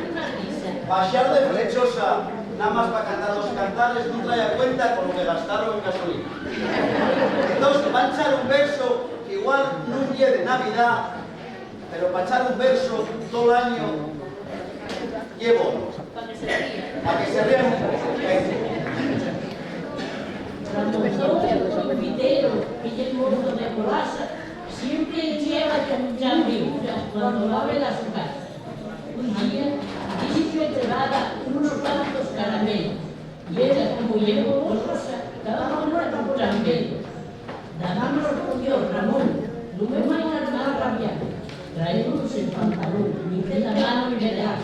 baixar de Flechosa, namás pa cantar dos cantares, nun trae a cuenta con lo que gastaron en gasolina. Entós, van echar un verso, igual nun ye de Navidá, pero pa echar un verso tol añu ye bono. Pa que se rían. Pa que se rían un poco. Venga. Ramón, el confitero, que ye el mozo de Colaxa, siempre lleva chambeguras cuando abre la su casa. Un día, dixe que llevara unos cuantos caramelos. Y ella, como ye golosa, taba muerta por chambelos. Dame los tuyos, Ramón, nun me vaigas a rabiar. Tráelos en pantalón, mete la mano y verás.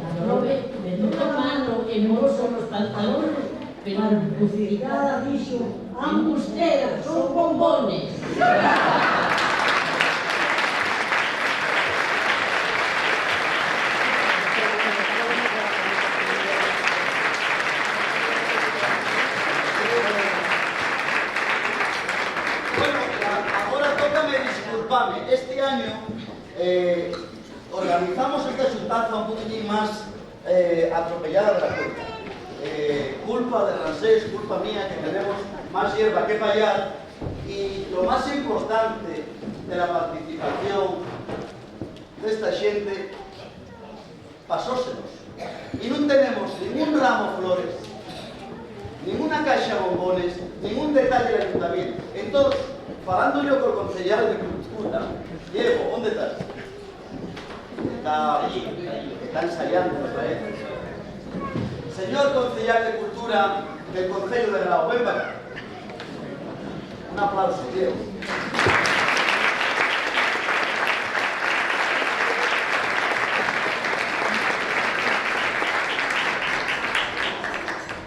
La probe, metió la mano en bolso los pantalones, pero la crucificada dixo: Ambusteros, son bombones. Bueno, a-, agora tócame disculpame. Esti añu, eh, organizamos esta xuntanza un poquitín más, eh, atropellada de la cuenta. Eh, culpa de Ramsés, culpa mía, que tenemos más hierba que payar, y lo más importante de la participación de esta xente, pasósenos. Y nun tenemos ningún ramo flores, ninguna caixa bombones, ningún detalle del ayuntamiento. Entós, falando yo col conceyal de Cultura, Diego, ¿ónde tas? Está allí, está ensayando, me parece. Señor conceyal de Cultura del Conceyu de Grau, ven para acá. Un aplauso, Diego.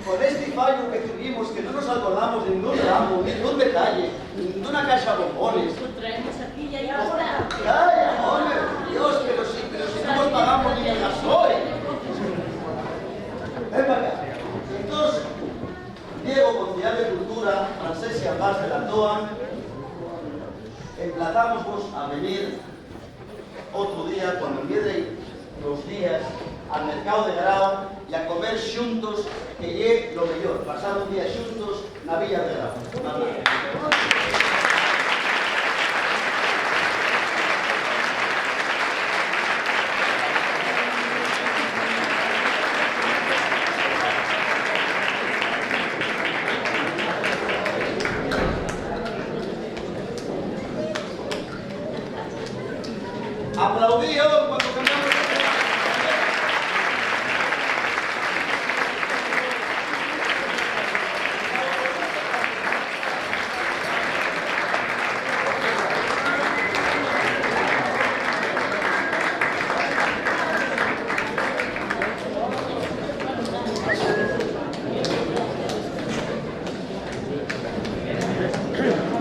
Con esti fallu que tuvimos, que no nos acordamos de ningún ramo, de ningún detalle, de ninguna caixa bombones. Lo traemos aquí y ahí está. Ay, hombre, Dios, pero si, pero si no nos pagamos ni el gasoil. Ven para acá. Entonces, Diego, conceyal de Cultura, Francés y Ambas de la Toa, emplazamos vos a venir otru día, cuando embiedren los días, al mercáu de Grau y a comer xuntos, que ye lo meyor, pasar un día xuntos na villa de Grau. Más nada. Aplaudí, oh, cuando cambiamos de...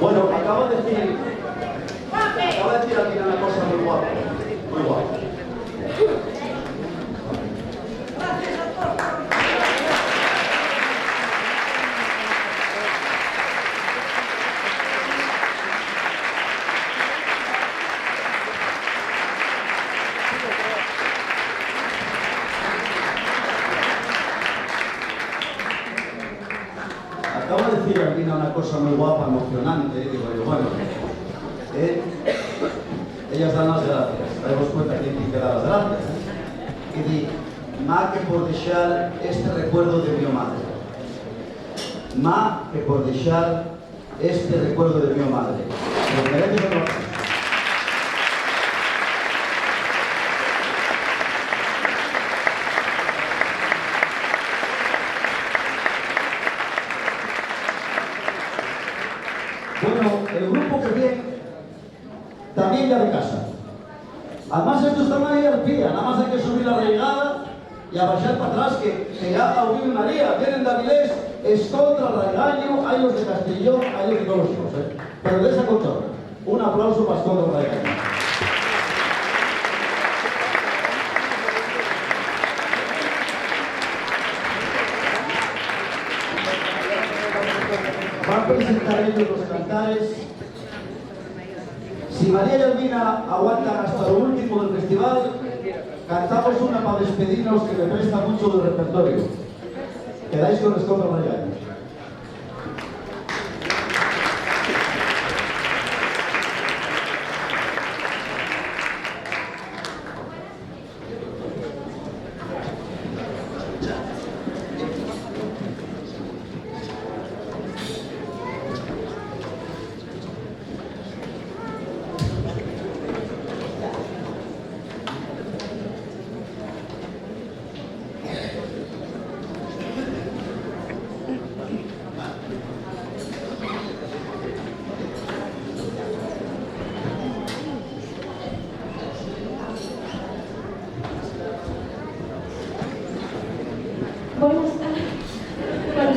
Bueno, acaba de decir, acaba de decir alguien una cosa muy guapa, muy guapa. Acaba de decir Albina una cosa muy guapa, emocionante, y digo yo, bueno, eh, ellas dan las gracias, daivos cuenta quién tiene que dar las gracias, eh. Y di, "Má que por dexar este recuerdo de mi madre, má que por dexar este recuerdo de mi madre". Pues mereces otro aplauso. Bueno, el grupo que viene también ya de casa. Además, estos están ahí al pie, nada más hay que subir la raigada y a baixar pa atrás, que, que ya a María, vienen de Avilés, Escondra, Raigañu, hai los de Castellón, hai los de todos los, eh. Pero de esa contorna, un aplauso pa Escondra, Raigañu. Van a presentar ellos los cantares. Si María y Albina aguantan hasta lo último del festival, cantamos una pa despedirnos que me presta mucho del repertorio. Quedáis con Escondra, Raigañu. Buenas tardes. Bueno,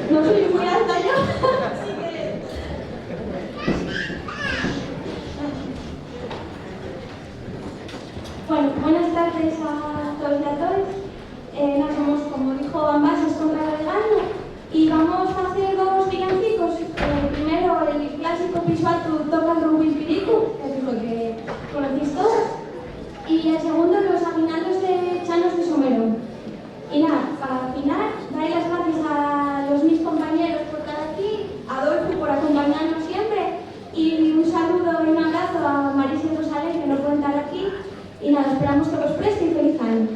no soy muy alta yo. Al final, dar las gracias a los mis compañeros por estar aquí, a Adolfo por acompañarnos siempre, y un saludo y un abrazo a Marisa y Rosalén, que no pueden estar aquí. Y nada, esperamos que vos preste y feliz año.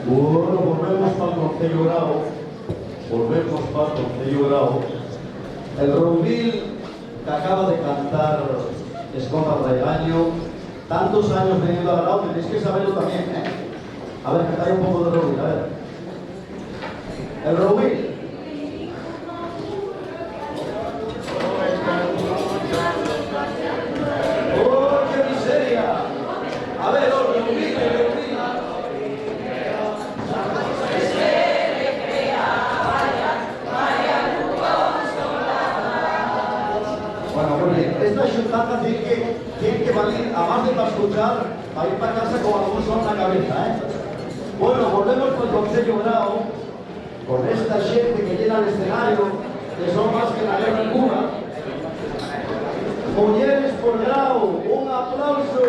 Bueno, volvemos pa'l Conceyu Grau. Volvemos pa'l Conceyu Grau. El Roubil, qu'acaba de cantar Escoba Traigaño, tantos años viniendo a Grau, tenéis que sabelo tamién, ¿eh? A ver, cantáis un poco de Roubil, a ver. El Roubil. Esta xuntanza tien que, tien que valir, amás de pa escuchar, pa ir pa casa con algún sol na cabeza, ¿eh? Bueno, volvemos pal Conceyu Grau, con esta xente que llena l'escenariu, que son más que na guerra en Cuba. Muyeres por Grau, un aplausu.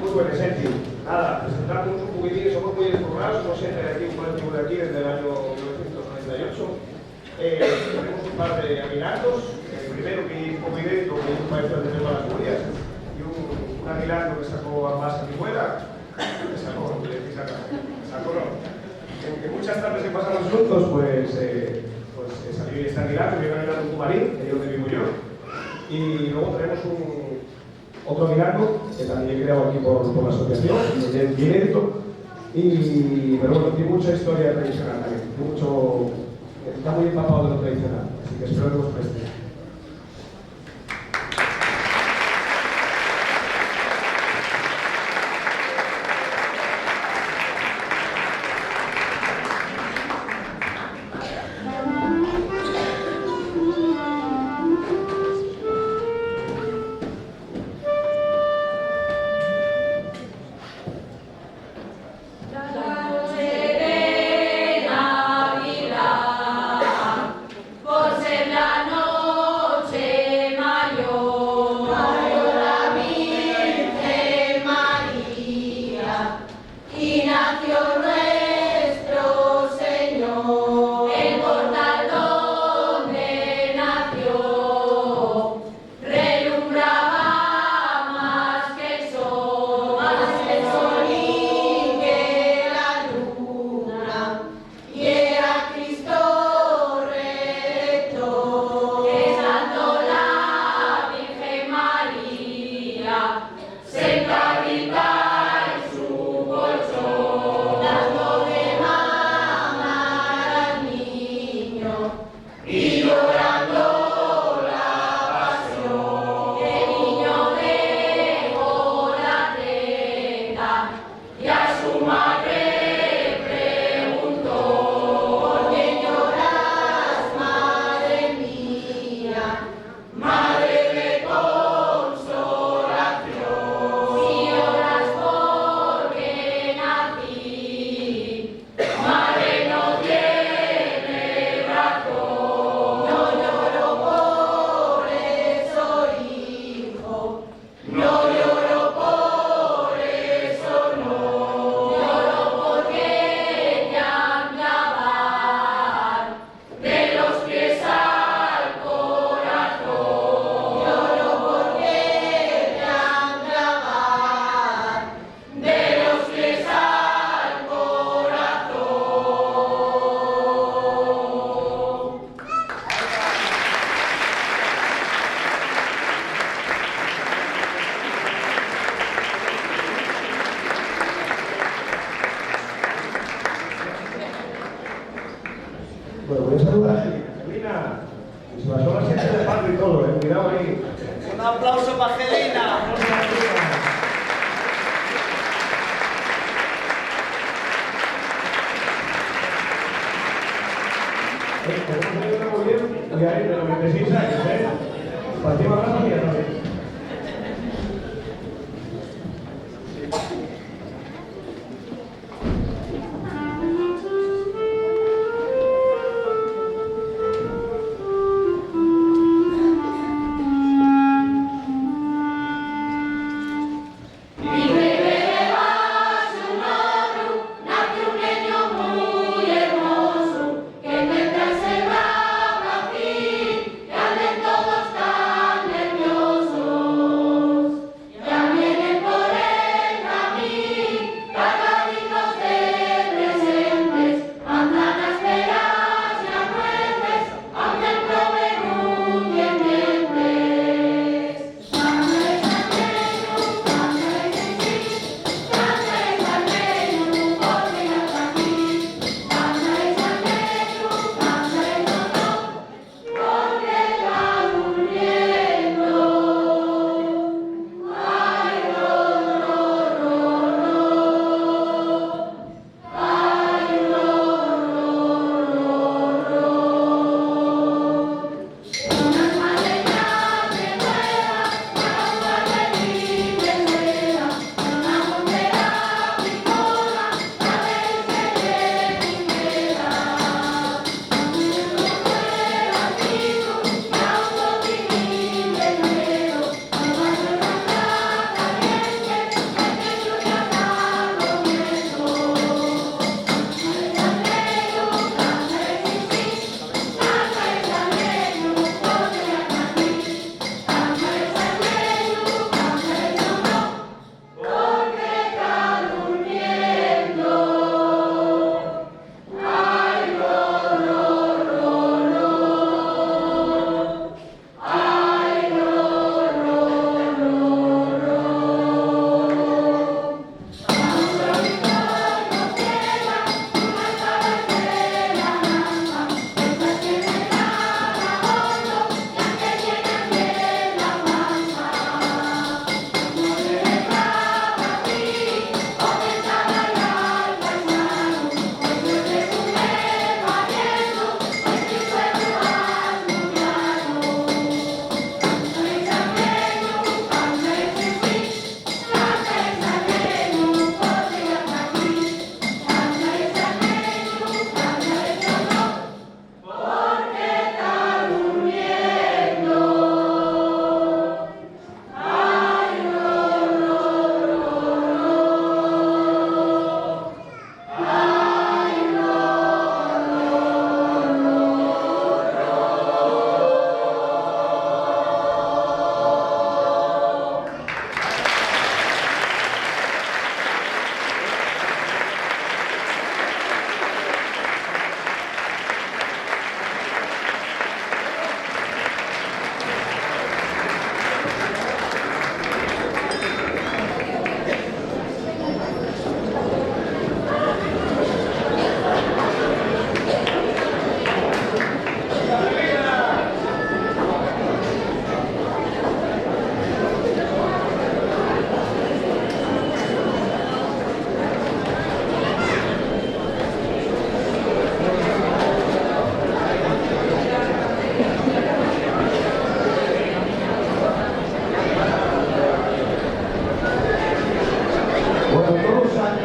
Muy buenas, Sergio. Nada, presentarnos un poquitín, somos muy esforrados, somos siempre aquí, un colectivo de aquí desde el año mil novecientos noventa y ocho. Eh, tenemos un par de aguinaldos. El primero que hizo un poco inédito, que hizo un maestro de Pepa las Curias, y un, un aguinaldo que sacó a Pasa mi muela, que sacó, que sacó, que sacó, no. En, en muchas tardes que pasamos juntos, pues, eh, pues eh, salió este aguinaldo, que era un aguinaldo cubanín, que es donde vivo yo. Y luego tenemos un, otro aguinaldo, que también he creado aquí por, por la asociación, y es inédito, y, pero bueno, tiene mucha historia tradicional también, mucho, está muy empapado de lo tradicional, así que espero que os preste. Y nació nuestro Señor. El portal donde nació relumbraba más que el sol, más que el sol y que la luna. Y era Cristo Redentor. Estando la Virgen María sentarita en su colchón, dando de mamar al niño y llorando la pasión, el niño dejó la teta y a su madre preguntó: ¿Por qué lloras, madre mía? Madre de consolación, si lloras porque nací, madre no tiene razón. No lloro por eso, hijo, no lloro por eso, no. Lloro porque te han clavado de los pies al corazón. Lloro porque te han clavado de los pies al corazón. Bueno, voy a saludar a Angelina. Angelina, que se pasó la siete de padre y todo, ¿eh? Cuidado ahí. Un aplauso pa Angelina. Eh, tenemos ahí una muy bien, y ahí de noventa y seis años, ¿eh? Parecía más grande que ya también.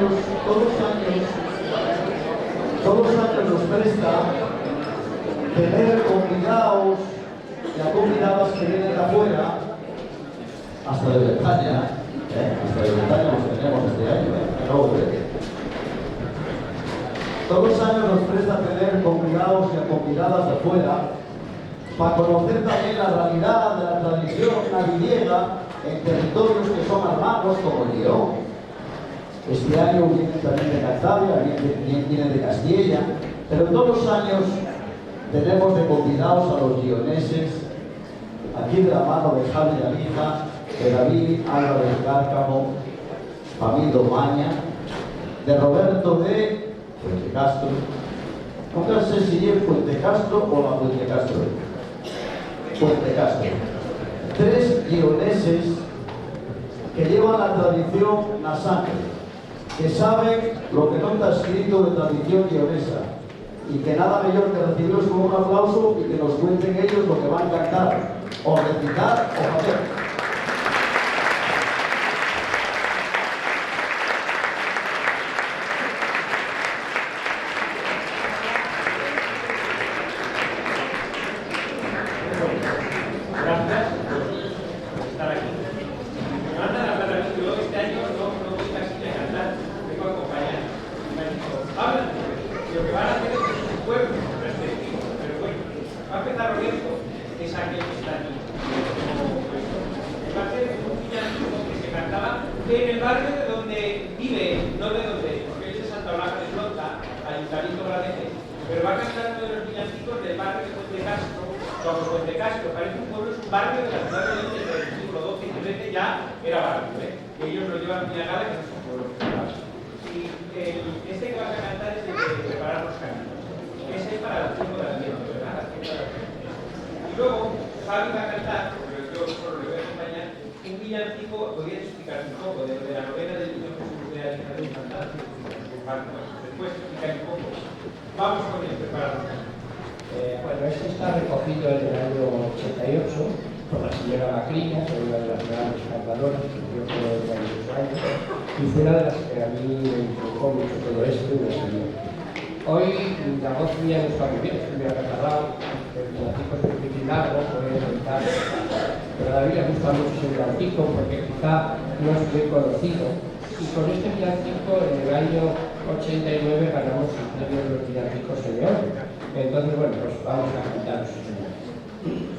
Todos los años, todos los años nos presta tener convidados y a convidadas que vienen de afuera, hasta de Bretaña, ¿eh? Hasta de Bretaña los tenemos este año, ¿eh? Acabo de ver. Todos los años nos presta tener convidados y a convidadas de afuera para conocer también la realidad de la tradición navidiega en territorios que son hermanos como el Lleón. Este año vienen también de Cantabria, vienen, vienen de Castilla, pero todos los años tenemos de convidados a los lleoneses, aquí de la mano de Javi Lavija, de David Álvarez Cárcamo, Fabián Domaña, de Roberto de Puente Castro. Nunca sé si es Puente Castro o la Puente Castro. Puente Castro. Tres lleoneses que llevan la tradición na sangre, que saben lo que no está escrito de tradición lleonesa, y que nada mejor que recibirlos con un aplauso y que nos cuenten ellos lo que van a cantar, o recitar, o hacer. Gracias por estar aquí. Me van a hablar a mí, yo este año no, no voy casi ni a cantar, vengo a acompañar. Me han dicho, habla, lo que van a hacer es un pueblo respectivo, pero bueno, va a empezar Lorenzo, es aquel que está aquí. Va a ser un villancico que se cantaba en el barrio de donde vive, no de donde es, porque él es de Santa Blanca de Flota, Ayuntamiento Granete, pero va a cantar uno de los villancicos del barrio de Puente Castro. Cuando Puente Castro parece un pueblo, es un barrio de la ciudad de Londres, del siglo doce y trece ya era barrio, ¿eh? Y ellos lo llevan muy a gala, que no es un pueblo. Y el, este que vas a cantar es el de Preparar los caminos. Ese es para el tiempo de Adviento, ¿verdad? La fiesta de Adviento. Y luego, Javi va a cantar, pero yo solo le voy a acompañar, un villancico, podría explicar un poco de lo de la novena del Niño Jesús de Alejandro Santana. Bueno, pues, después explicar un poco. Vamos con el Preparar los caminos. Eh, bueno, este está recogido en el año ochenta y ocho por la señora Macriñas, una de las grandes cantadoras que yo conozco en muchos años, y fue una de las que a mí me inculcó mucho todo esto y me enseñó. Hoy la voz mía no está muy bien, estoy muy acatarrado, el platico es un poquitín largo, voy a intentar, pero a David le gusta mucho ese platico porque quizá no es muy conocido, y con este villancico en el año ochenta y nueve ganamos el premio de los villancicos en León. Entonces, bueno, pues vamos a cantar este villancico.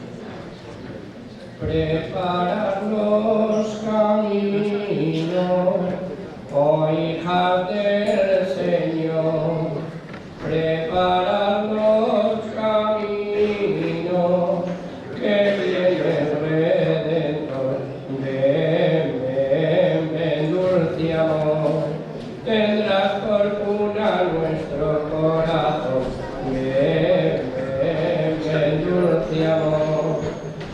Preparad los caminos, oh hijas del Señor, preparad los caminos, que viene el Redentor. Ven, ven, ven, dulce amor, tendrás por cuna nuestro corazón. Ven, ven, ven, dulce amor,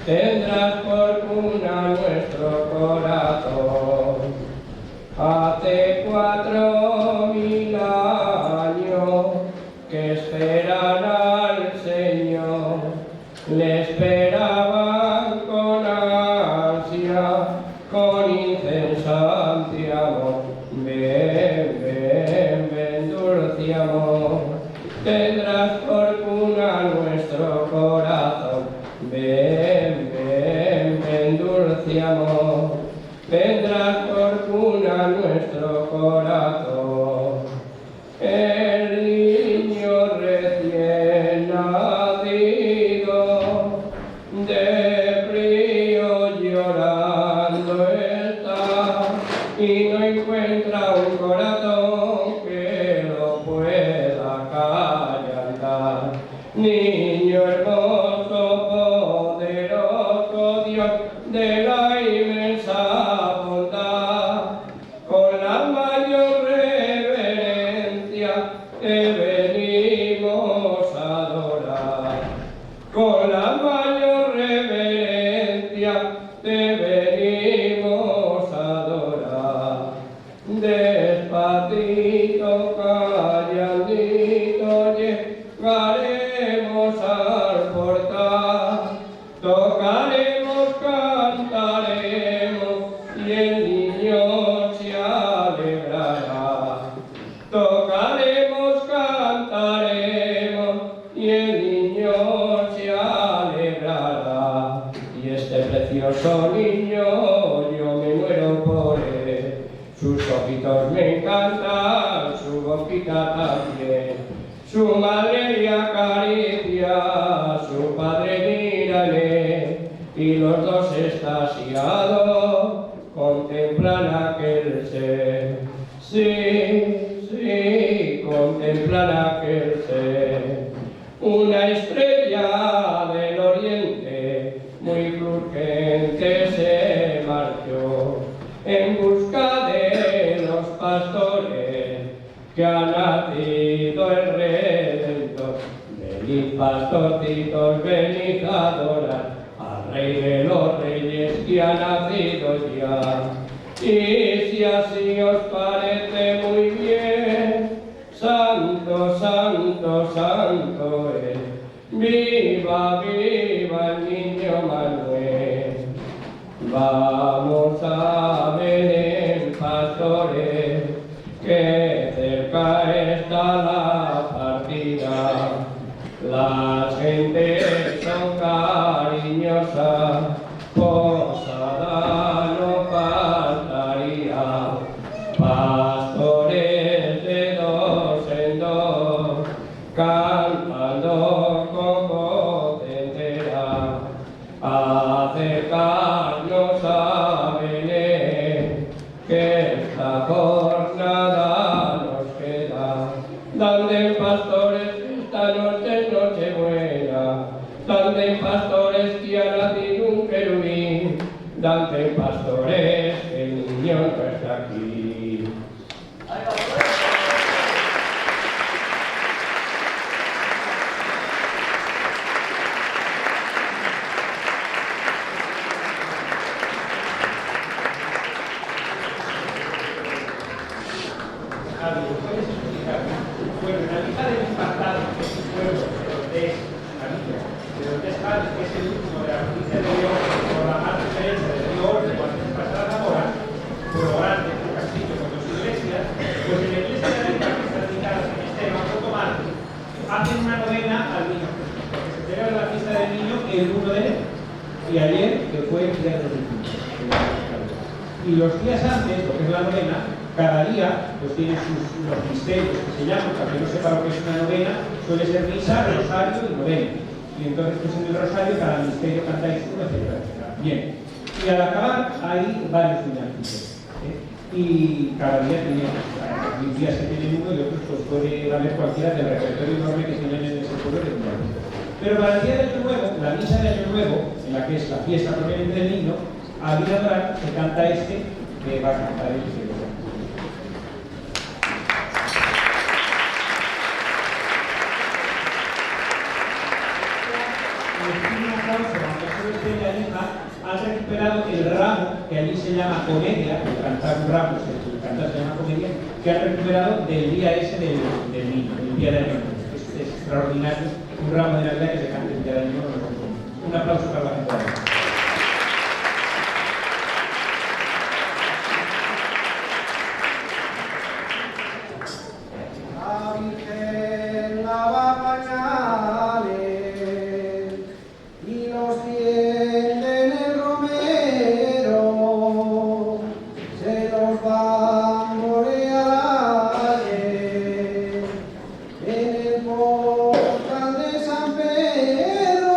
tendrás por cuna nuestro corazón. Hace cuatro mil años que esperan al Señor, le esperaban con ansia, con incesante amor. Ven, ven, ven, dulce amor, tendrás por cuna nuestro corazón. Ven, ven, ven, dulce amor, tendrás por cuna nuestro corazón. El niño recién nacido de frío llorando está y no encuentra un corazón que lo pueda callar. Niño hermoso, poderoso Dios de la inmensa bondad, con la mayor reverencia te venimos a adorar. Con la mayor reverencia te venimos a adorar. Despacito, callandito, llegaremos al portal. Tocaremos, cantaremos, y el niño se alegrará. Niño, yo me muero por él. Sus ojitos me encantan, su boquita también. Su madre le acaricia, su padre mira en él, y los dos extasiados contemplan aquel ser. Sí, sí, contemplan aquel ser. Una estrella del oriente, muy fulgente, se marchó en busca de los pastores que ha nacido el Redentor. Venid, pastorcitos, venid a adorar al Rey de los Reyes que ha nacido ya. Y si así os parece muy bien, santo, santo, santo es. Viva, viva el niño Manuel. Vamos a Belén, pastores, que cerca está la partida. Las gentes son cariñosas, posada no faltaría. Pastores de dos en dos, cantando con voz entera, acercarnos a Belén, que esta jornada nos queda. Danden pastores, esta noche es Nochebuena. Danden pastores, que ha nacido un querubín. Danden pastores, que el niño no está aquí. Bueno, en la lista de los impactados, que es un pueblo de Ordes, una villa, de Ordes Padre, que es el último de la provincia de León, por la más referencia del río Orbe, cuando se pasa a Zamora, pueblo grande, un castillo con dos iglesias, pues en la iglesia de arriba, que está ubicada en este banco tomar, hacen una novena al niño Jesús, porque se celebra la fiesta del niño el uno de enero. Y ayer, que fue el día de los difuntos, el día de los caídos. Y los días antes, lo que es la novena, cada día, pues tiene sus, los misterios que se llaman, para que no sepa lo que es una novena, suele ser misa, rosario y novena. Y entonces, pues en el rosario, cada misterio cantáis uno, etcétera, etcétera. Bien. Y al acabar, hay varios villancicos, ¿eh? Y cada día tiene, hay días que tienen uno y otros, pues puede valer cualquiera del repertorio enorme que tienen en ese pueblo de villancicos. Pero para el día de Año Nuevo, la misa de Año Nuevo, en la que es la fiesta propiamente del niño, a vida Durán se canta este que va a cantar el que Un aplauso, aunque solo esté en la lista, han recuperado el ramo, que allí se llama comedia, el cantar un ramo, el cantar se llama comedia, que han recuperado del día ese del, del niño, del día de Año Nuevo. Es, es extraordinario, un ramo de Navidad que se cante el día de Año Nuevo. Un aplauso para la gente de Año Nuevo. La Virgen lava pañales y los tiende en el romero, se los van boreales en el portal de San Pedro.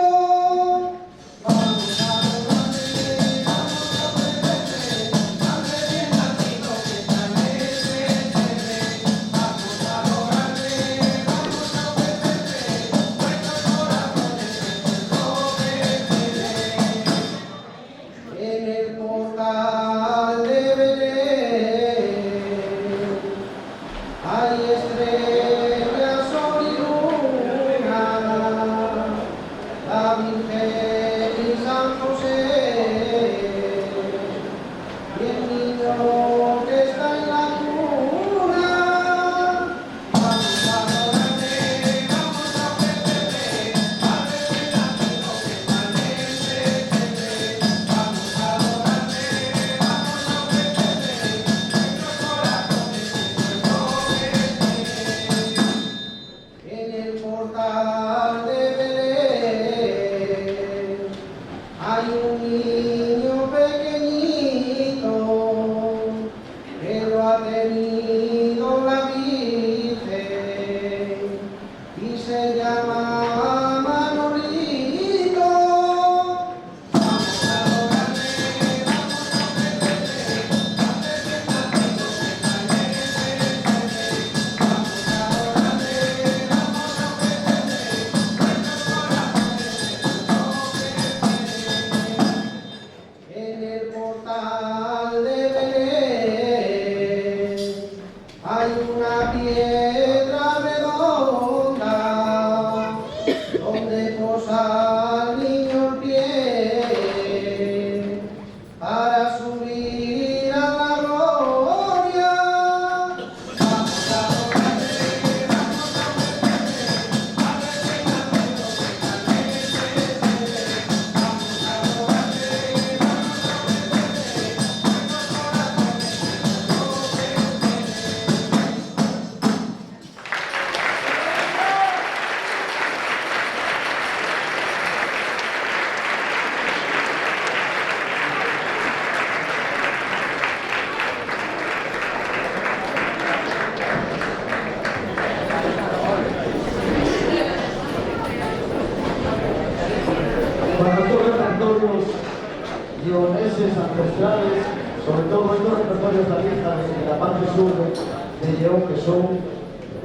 Tradiciones ancestrales, sobre todo estos repertorios de la vieja de, de la parte sur de, de Lleón, que son,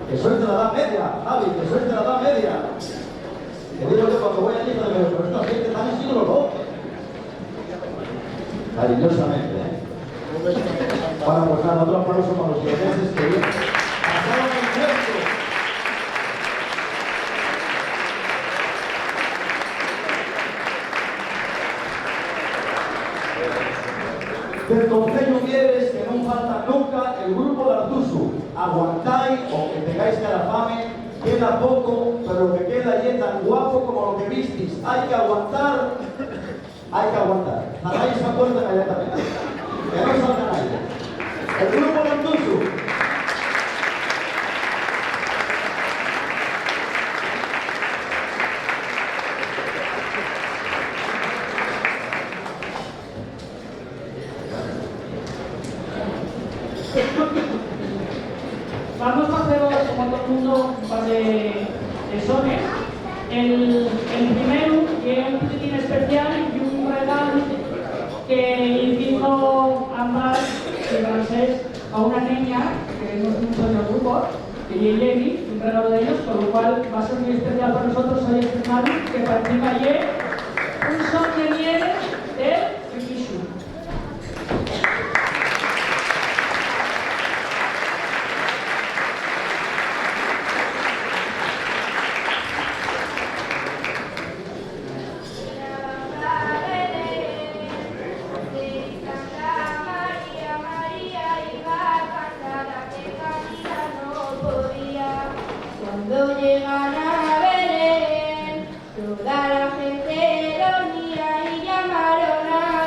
que son de la Edad Media, Javi, que son de la Edad Media. Te digo yo, cuando voy allí, me digo, "Pero esta gente está en el siglo doce". Cariñosamente, ¿eh? Bueno, pues nada, otro aplauso para los lleoneses que bien pasaron el tiempo. Del Conceyu Mieres, que nun falta nunca, el grupo d'Artusu. Aguantai, o que tengáis cara fame, queda poco, pero lo que queda ye tan guapo como lo que vistis. Hai que aguantar, hai que aguantar. Cerrai esa puerta inmediatamente. Que non salga nadie. El grupo d'Artusu. Vamos a hacer, como todo el mundo, un par de, de sones. El, el primero, que es un poquitín especial y un regalo que le hizo Ámbar de Francés a una niña que queremos mucho en el grupo, que es Jenny, un regalo de ellos, con lo cual va a ser muy especial para nosotros hoy estrenarlo, que participa ayer un son de Mieres de Riquixu. Cuando llegan a Belén, toda la gente dormía y llamaron a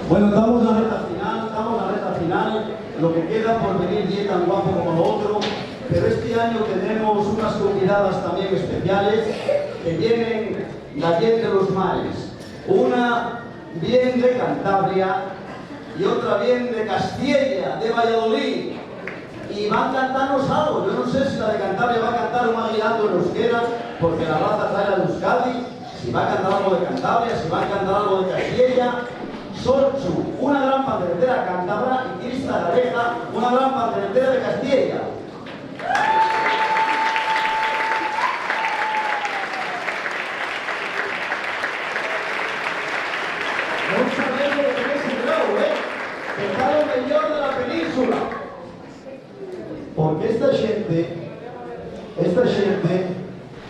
Bueno, tamos na reta final, tamos na reta final. Lo que queda por venir ye tan guapo como lo otro, pero este año tenemos unas convidadas también especiales que vienen d'allende los mares. Una vien de Cantabria y otra vien de Castiella, de Valladolid. Y van cantanos algo. Yo no sé si la de Cantabria va a cantar un aguinaldo en euskera, porque la raza trae la de Euskadi, si va a cantar algo de Cantabria, si va a cantar algo de Castiella. Sorchu, una gran panderetera cántabra, y Crista Gareja, una gran panderetera de Castiella. No sabemos lo que es el bravo, ¿eh? Que está lo mejor de la península. Porque esta xente, esta xente,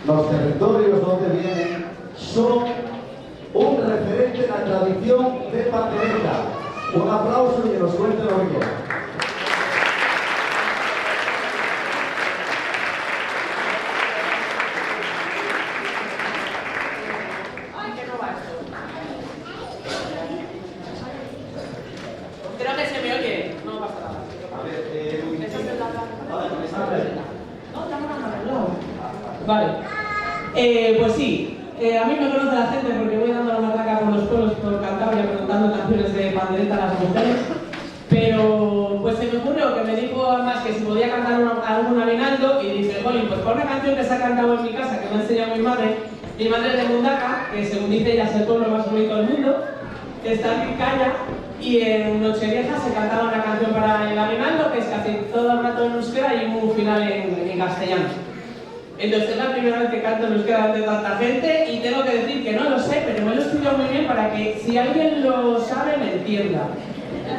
nos territorios donde vienen, son un referente na tradición de pandereta. Un aplauso y que nos cuenten lo que quieran. Ay, que no va esto. Creo que se me oye, no pasa nada. A ver, eh, ¿Estás sentada? Vale, no está. No, tengo una mano al lado. Vale. Eh, pues sí, eh, a mí me conoce la gente porque voy dando la matraca por los pueblos, por Cantabria, preguntando canciones de pandereta a las mujeres. Pero, pues se me ocurrió que me dijo además que si podía cantar una, algún aguinaldo y dije, jolín, pues por una canción que se ha cantado en mi casa, que me ha enseñado mi madre, mi madre es de Mundaka, que según dice ella es el pueblo más bonito del mundo, que está en Vizcaya, y en Nochevieja se cantaba una canción para el aguinaldo, que es casi todo el rato en euskera y un final en, en castellano. Entonces es la primera vez que canto en euskera ante tanta gente y tengo que decir que no lo sé, pero me lo he estudiado muy bien para que si alguien lo sabe me entienda.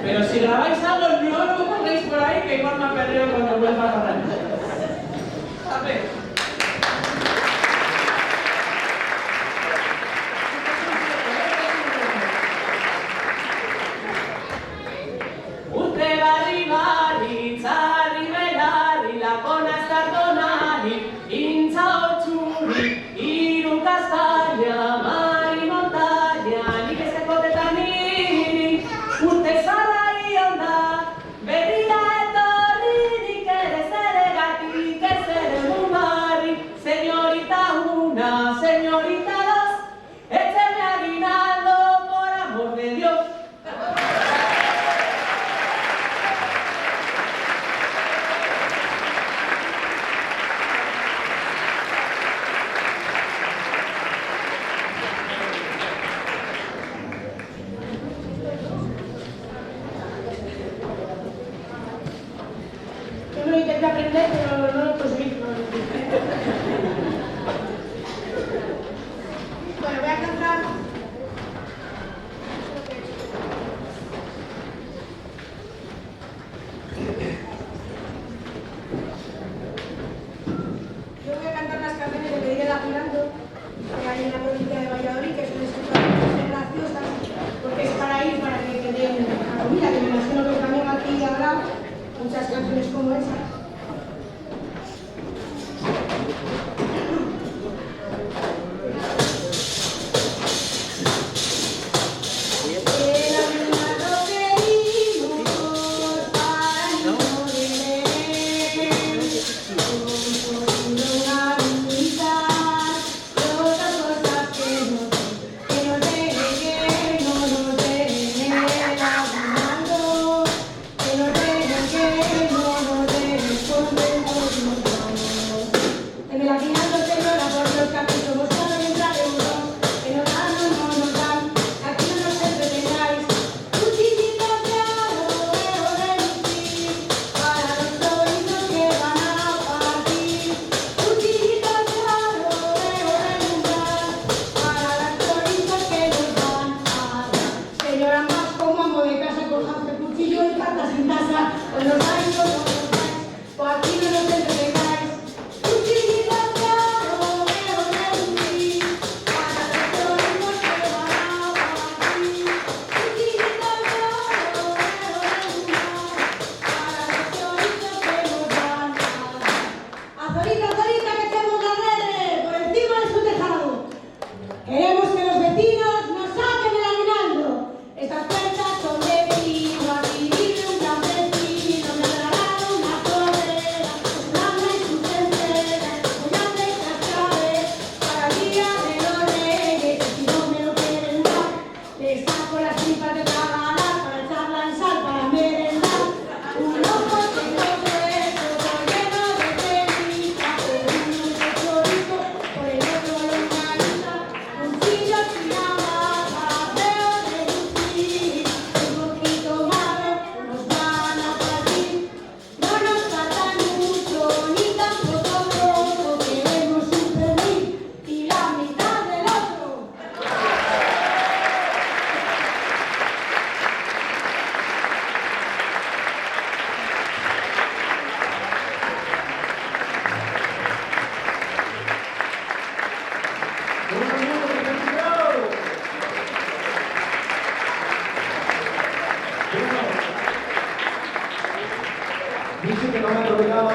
Pero si grabáis algo, no lo pongáis por ahí, que igual me aperreo cuando vuelva a grabar. A ver. Urte barri barri, txarri belarri, lakona estartonari, intxa otxuri, irun kastalla, mari montaña, nik ez dut kotetani, urte zarrai onda, berria etorri, nik ere zeregatik ez ere mugarri, señorita una, señorita dos, écheme aguinaldo, por amor de Dios. Yo lo intenté aprender, pero no lo conseguí. Bueno, voy a cantar. Yo voy a cantar las canciones de Pedro Aguinaldo, que hay en la provincia de Valladolid, que son escritas muy graciosas, porque es para ir, para que, que den la comida, que me imagino que también aquí habrá muchas canciones como esa. Teme la guiando, señora, por Dios, que aquí somos cuatro y entra de uno. Que nos dan, no, no nos dan, aquí no nos entretengáis. Cuchillito claro, veo relucir, para los chorizos que van a partir. Cuchillito claro, veo relumbrar, para las chorizas que nos van a dar. Señora, más como amo de casa, coja este cuchillo y cartas en casa, o nos dais o no nos dais. Pues aquí no nos entretengáis. Cuchillito claro, veo relucir, para los chorizos que van a partir. Cuchillito claro, veo relumbrar, para los chorizos que nos van a dar. Azorita, Azorita, que echemos la rede por encima de su tejado. Queremos que los vecinos nos saquen el aguinaldo. Estas cuentas son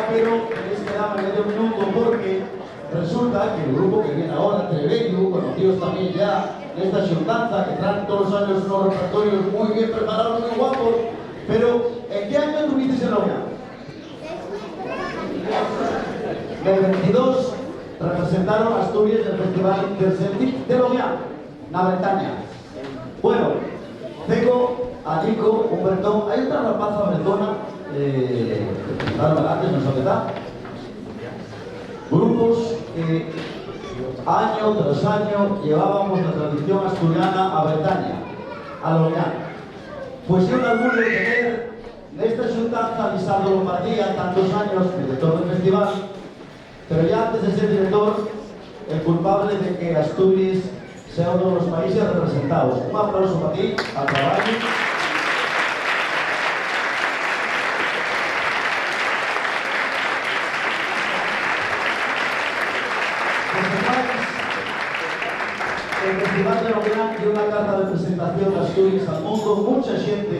Pero tenéis que darme medio minuto porque resulta que el grupo que viene ahora, Trevellu, conocidos también ya en esta xuntanza, que traen todos los años unos repertorios muy bien preparados, muy guapos, pero ¿en qué año tuvisteis en Lorient? En el veintidós representaron a Asturias en el Festival Interceltic de Lorient, na Bretaña. Bueno, tengo a Nico, un bretón. Hai otra rapaza bretona, eh, que presentaron antes, no sé qué tal. Grupos que año tras año llevábamos la tradición asturiana a Bretaña, a Lorient. Pues yo me orgullo de tener nesta xuntanza a Lisardo Lombardía, tantos años director del festival, pero ya antes de ser director, el culpable de que Asturias sea uno de los países representados. Un aplauso para ti, al trabajo. Pues, además, el Festival de Lorient dio una carta de presentación de Asturias al mundo. Mucha gente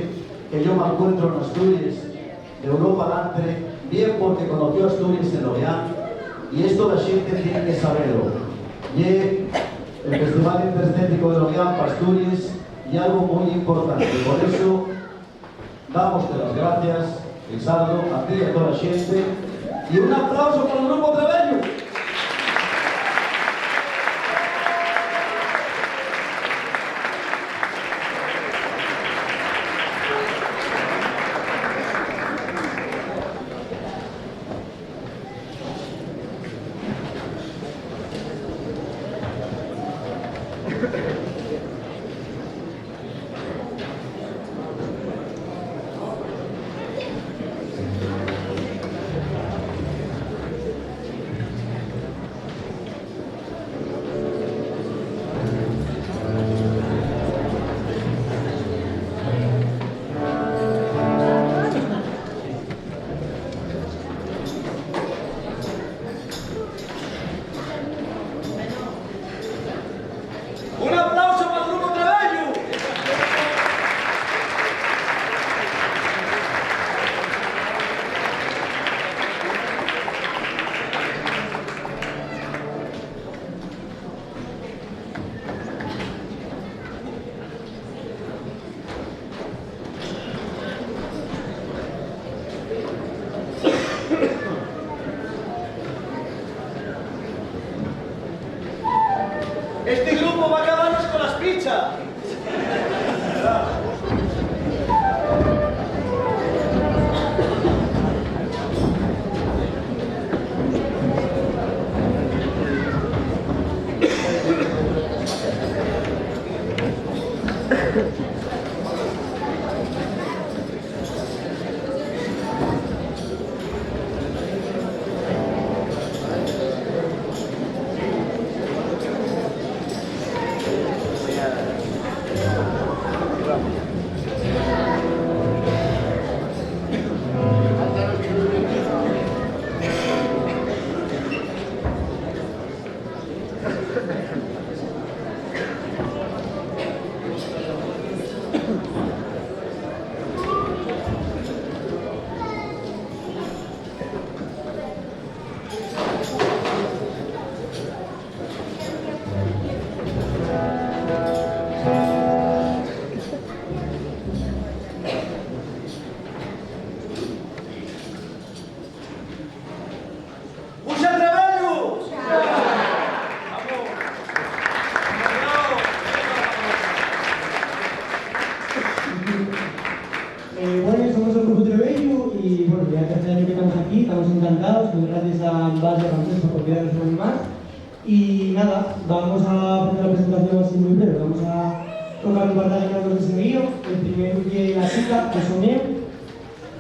que yo me encuentro en Asturias, de Europa adelante, bien porque conoció Asturias en Lorient, y esto la gente tiene que saberlo. Y el Festival Interceltic de Lorient para Asturias y algo muy importante. Por eso, damos las gracias, Lisardo, a ti y a toda la gente, y un aplauso para el grupo Trevellu. Un aplauso pal grupo Trevellu. Esti grupu va cabanos cola espicha. ¡Mucha Trevellu! Eh, bueno, somos el grupo Trevellu y, bueno, ya es el tercer año que estamos aquí, estamos encantados, muy gracias a Embalse Ramsés por convidarnos un año más. Y nada, vamos a hacer la presentación así muy breve, vamos a tocar un par de años de seguido, el primero que la chica, que son él,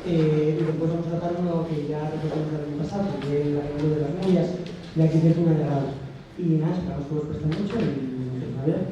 eh, y después vamos a tocar uno que ya recogimos el año pasado, que es la canción de las novias, y aquí se fue una de las Y nada, esperamos que vos preste mucho y nos vemos.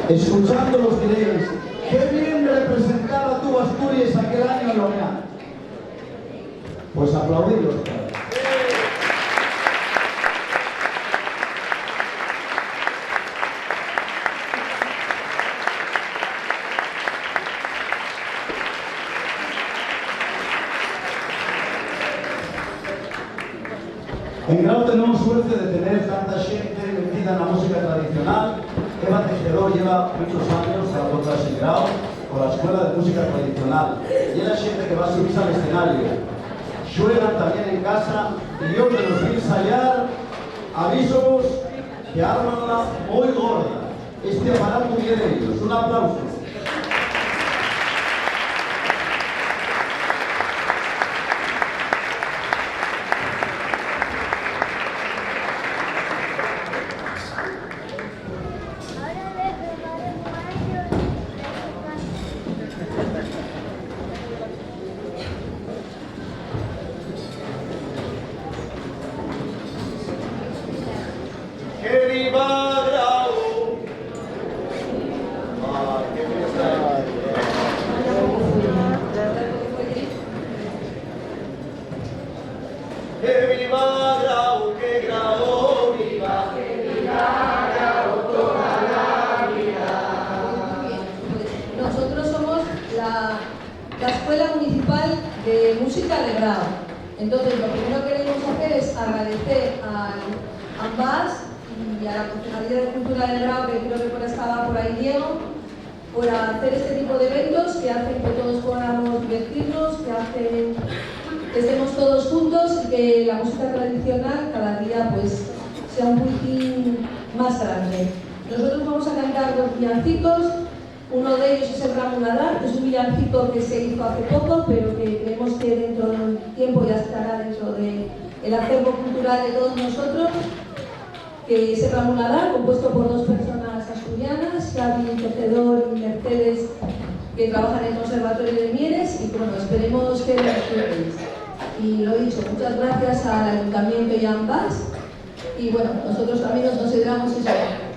Escuchándolos diréis: "Qué bien representaba tu Asturias aquel año en Lorient". Pues aplaudílos, pues. En Grau tenemos suerte de tener tanta xente metida na música tradicional. Eva Tejedor lleva muchos años trabajando en Grau con la Escuela de Música Tradicional. Y es la xente que va a subirse al escenario. Xuegan también en casa y yo que los vi ensayar, avísovos que ármanla muy gorda. Este aparato ye d'ellos. Un aplauso. ¡Que viva Grau! ¡Que viva Grau, que Grau viva! ¡Que viva Grau toda la vida! Nosotros somos la, la Escuela Municipal de Música de Grau. Entonces, lo primero que queremos hacer es agradecer al ANBAS y a la Concejalía de Cultura de Grau, que creo que por ahí estaba por ahí Diego, por hacer este tipo de eventos que hacen que todos podamos divertirnos, que hacen que estemos todos juntos y que la música tradicional cada día, pues, sea un poquitín más grande. Nosotros vamos a cantar dos villancicos. Uno de ellos es el Gran Muladar, que es un villancico que se hizo hace poco, pero que creemos que dentro de un tiempo ya estará dentro de el acervo cultural de todos nosotros, que es el Gran Muladar, compuesto por dos personas asturianas, Xavi Tejedor y Mercedes, que trabajan en el Conservatorio de Mieres, y que, bueno, esperemos que lo disfrutéis. Y lo dicho, muchas gracias al Ayuntamiento y a ANBAS. Y bueno, nosotros también nos consideramos eso,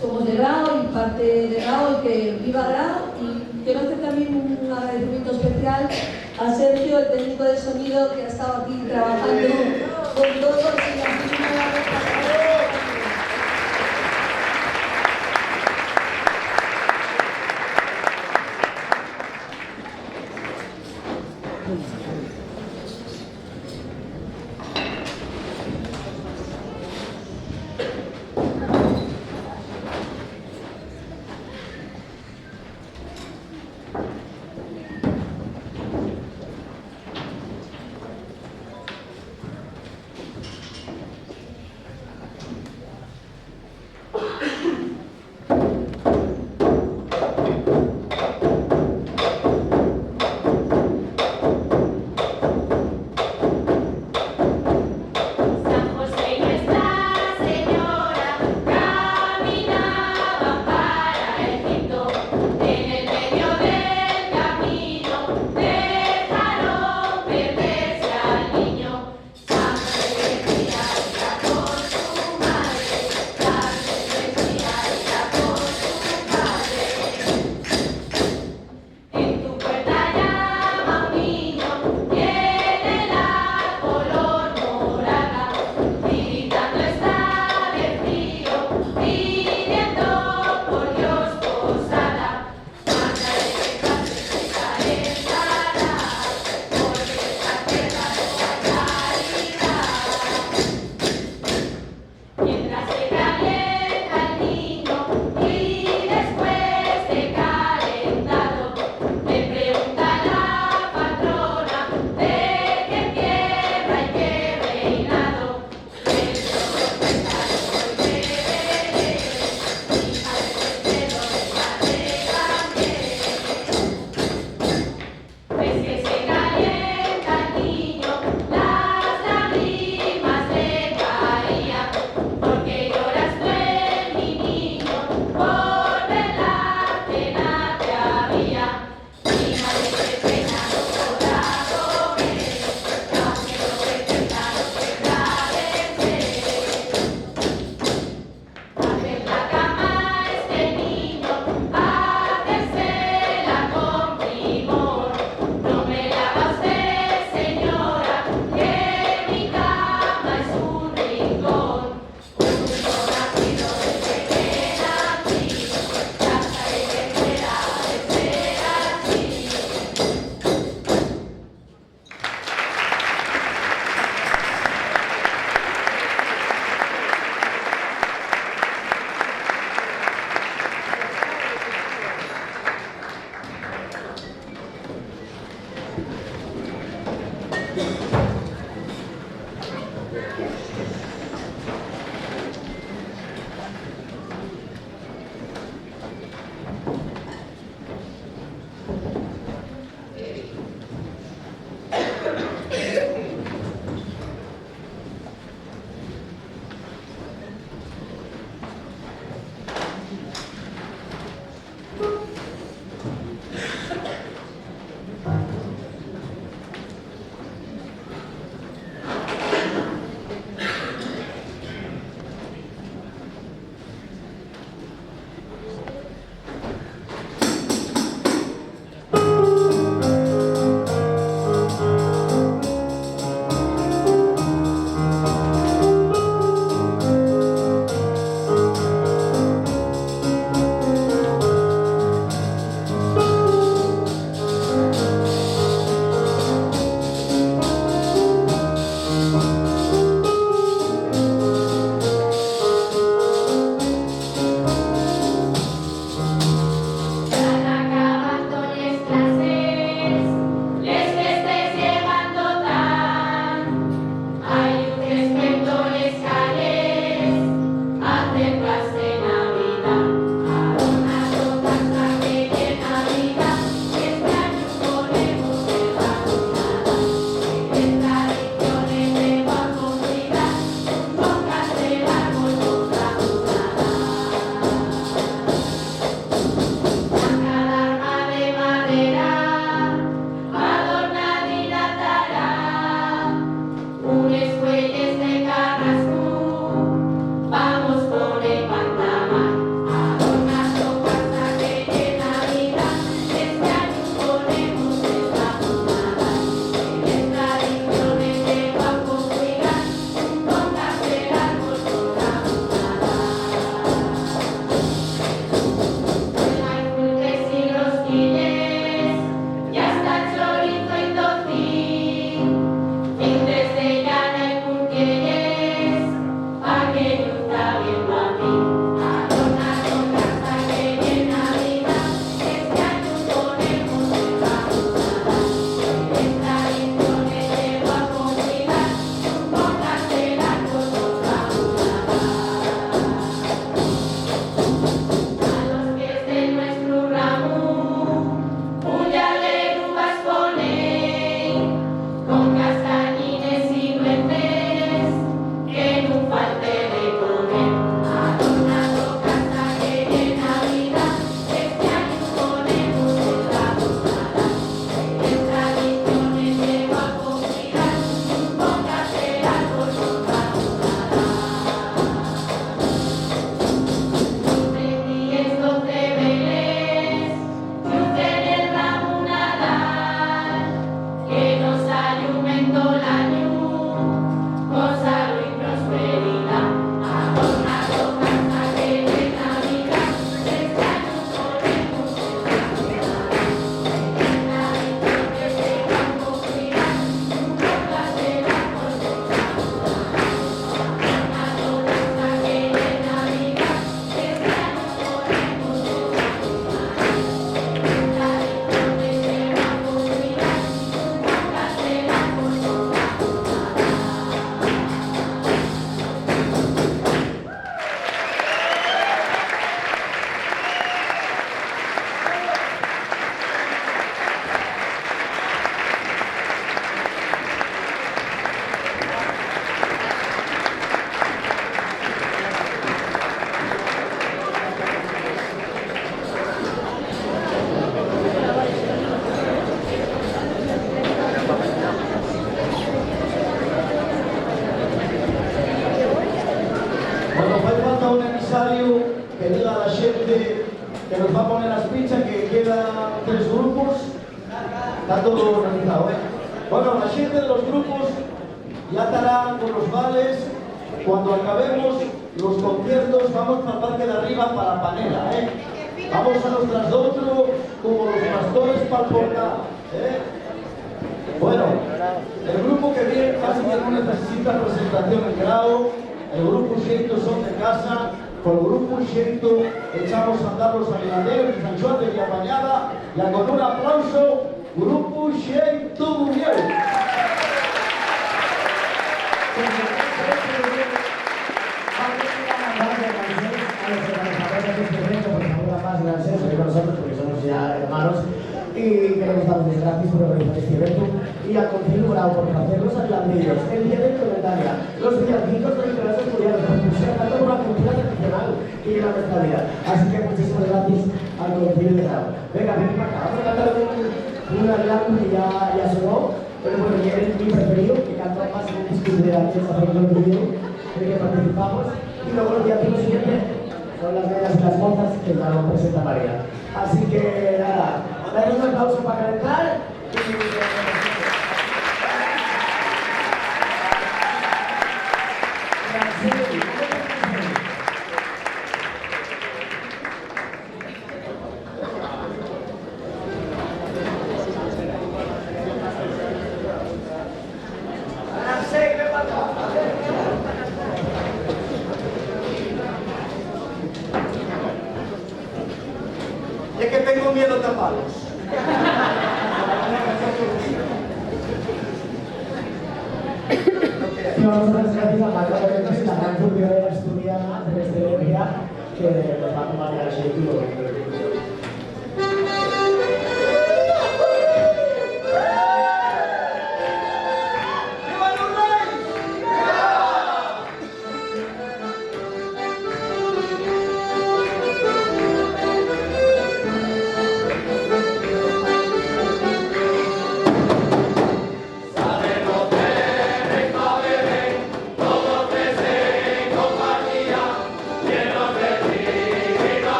somos de Grau y parte de Grau y que viva Grau. Y quiero hacer también un agradecimiento especial a Sergio, el técnico de sonido, que ha estado aquí trabajando con todos y haciendo una gran... Van acabando les clases, les fiestes llegando tán. Hai un descuento les calles, acércase Navidá. Adorna to casa que ye Navidá, este añu ponemos el Navidá. Les tradiciones de Bajo Cuidá, un pocas de la color. Blanca l'arma de madera, adornadina tará, unes cuelles de carrascu, vamos poner pantamán. Adorna to casa que ye Navidá, este añu ponemos esta jornada, les tradiciones de Bajo Cuidá, un pocas de la color. Hai pulques y rosquilles, y hasta chorizo y tocín. Fin de semana y pulquelles, pa que lluza bien guapín. Adorna to casa que ye Navidá, este añu ponemos el Navidá. Les tradiciones de Bajo Cuidá, un pocas de la color. A los pies de nuestru ramu, un llaleru vas poner, con castañines y nueces, que nun falte de comer. Adorna to casa que ye Navidá, este añu ponemos otra posada. Les tradiciones de Bajo Cuidá, un pocas de la color. Los reyes doce veles, llucen el ramu Nadal, que nos allumen tol añu, con salú y prosperidá. Adorna to casa que ye Navidá, este añu ponemos el Navidá. Les tradiciones de Bajo Cuidá, un pocas de la color. Bueno, fai falta un emisariu que diga a la xente que nos va a poner as fichas, que quedan tres grupos. Está todo organizado, ¿eh? Bueno, la xente de los grupos ya estará con los vales. Cuando acabemos los conciertos, vamos pa'l parque de arriba, pa la panela, ¿eh? Vamos unos tras d'otro, como los pastores pa'l portal, ¿eh? Bueno, el grupo que viene casi que no necesita presentación en grao. El grupu Xeitu son de casa. Col grupu Xeitu echamos a andar los aguilanderos de San Xuan de Villapañada, ya con un aplauso, grupu Xeitu Dumieu. Gracias, soy con nosotros porque somos ya hermanos y queremos darles gracias por organizar este evento y al Concilio Bravo por hacernos al ladrillos, el dialecto de Italia, los villancicos tradicionales asturianos, por ser tanto por la cultura tradicional y la nuestra vida. Así que muchísimas gracias al Concilio de Bravo. Venga, ven para acá, vamos a cantar un, un adelanto que ya, ya sonó, pero bueno, que es mi preferido, que cantó más en el disco de la fiesta por el video, en el que participamos, y luego el día siguiente son las nenas y las mozas que ya lo presenta María. Así que nada, dale un aplauso para calentar. Es que tengo miedo tapalos. Y vamos a dar las gracias a Marta, que es la gran cultural asturiana por excelencia, que nos va a acompañar así todo.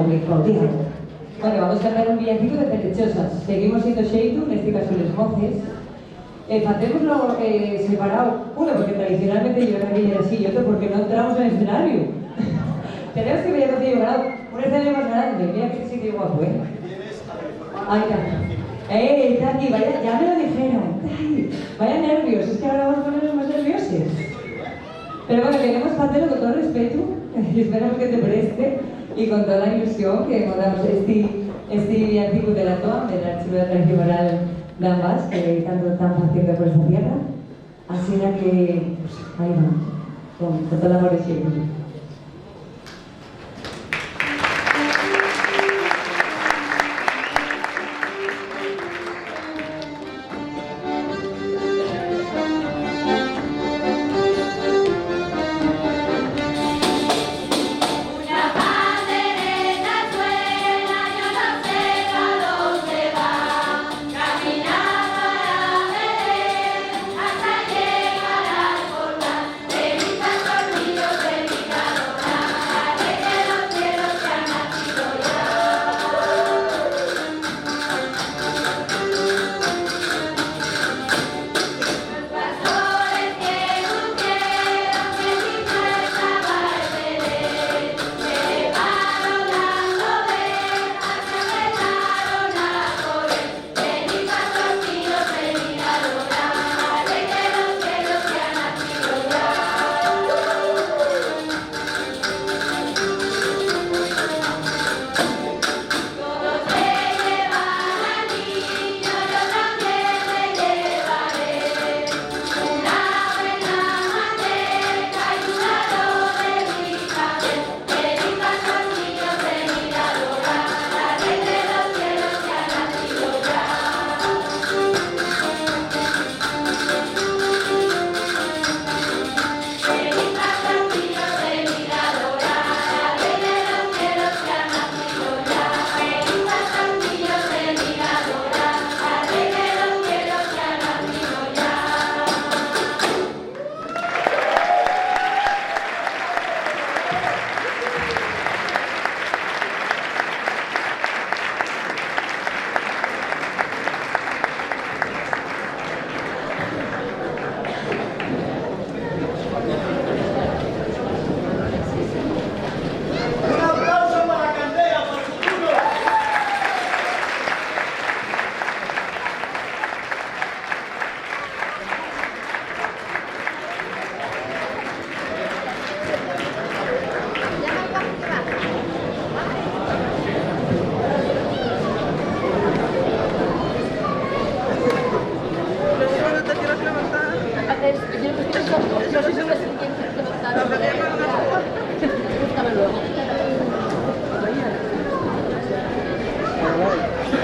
Bueno, vamos a cantar un villancicu de Telechosas. Seguimos siendo xeitu, nesti caso les moces. Eh, facémoslo, eh, separao. Uno, porque tradicionalmente yo creo que era así, y otro, porque no entramos en escenario. Tenemos que ver el grado. Un escenario más grande. Mira qué sitio guapo, ¿eh? Ahí está. Eh, está aquí, vaya, ya me lo dijeron. Ay, vaya nervios, es que ahora vamos a ponernos más nerviosos. Pero bueno, queremos facelo con todo respetu, y esperamos que te preste, y con toda la ilusión que montamos esti, esti villancicu de la toa, del archivo tradicional d'Ambás, que tanto están haciendo por esta tierra. Así que, pues, ahí vamos, con, con todo el amor de siempre. Un aplauso para Candela, por supuesto.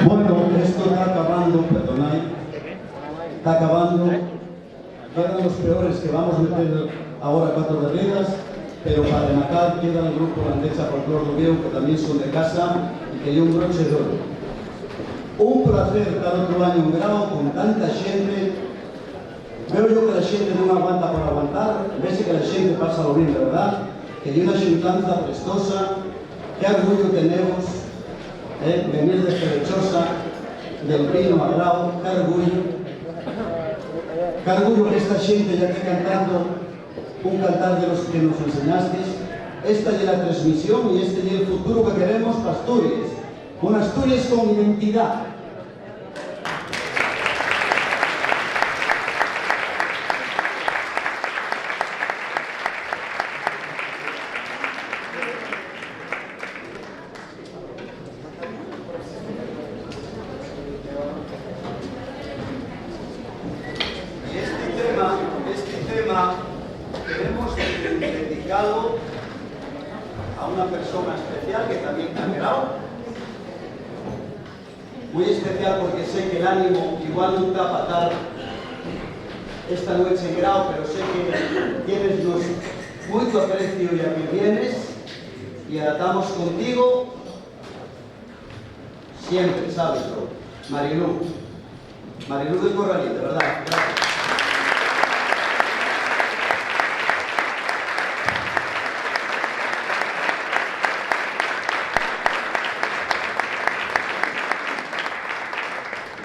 Bueno, esto está acabando, perdonai, está acabando. Quedan los peores que vamos meter agora cuatro guerridas, pero pa rematar queda el grupo Landecha Folclor d'Uviéu, que tamién son de casa y que ye un broche d'oro. Un placer tar otro año en Grao con tanta xente. Veo yo que la xente nun aguanta por aguantar, vese que la xente pásalo bien, de verdá, que ye una xuntanza prestosa. Qué orgullo tenemos, eh, venir de Felechosa, del Pino a Grao, qué orgullo. Qué orgullo que esta xente ya esté cantando un cantar de los que nos enseñastes. Esta ye la transmisión y este ye el futuro que queremos pa Asturies. Una Asturies con identidá. Y este tema, este tema queremos dedicalo a una persona especial que tamién ta en Grao. Mui especial, porque sé que l'ánimu igual nun ta pa tar esta nueche en Grao, pero sé que tienes-nos muitu aprecio ya que vienes, y a tamos contigo siempre, sabes, bro. Marilú. Marilú del Corralín, de verdá. Gracias.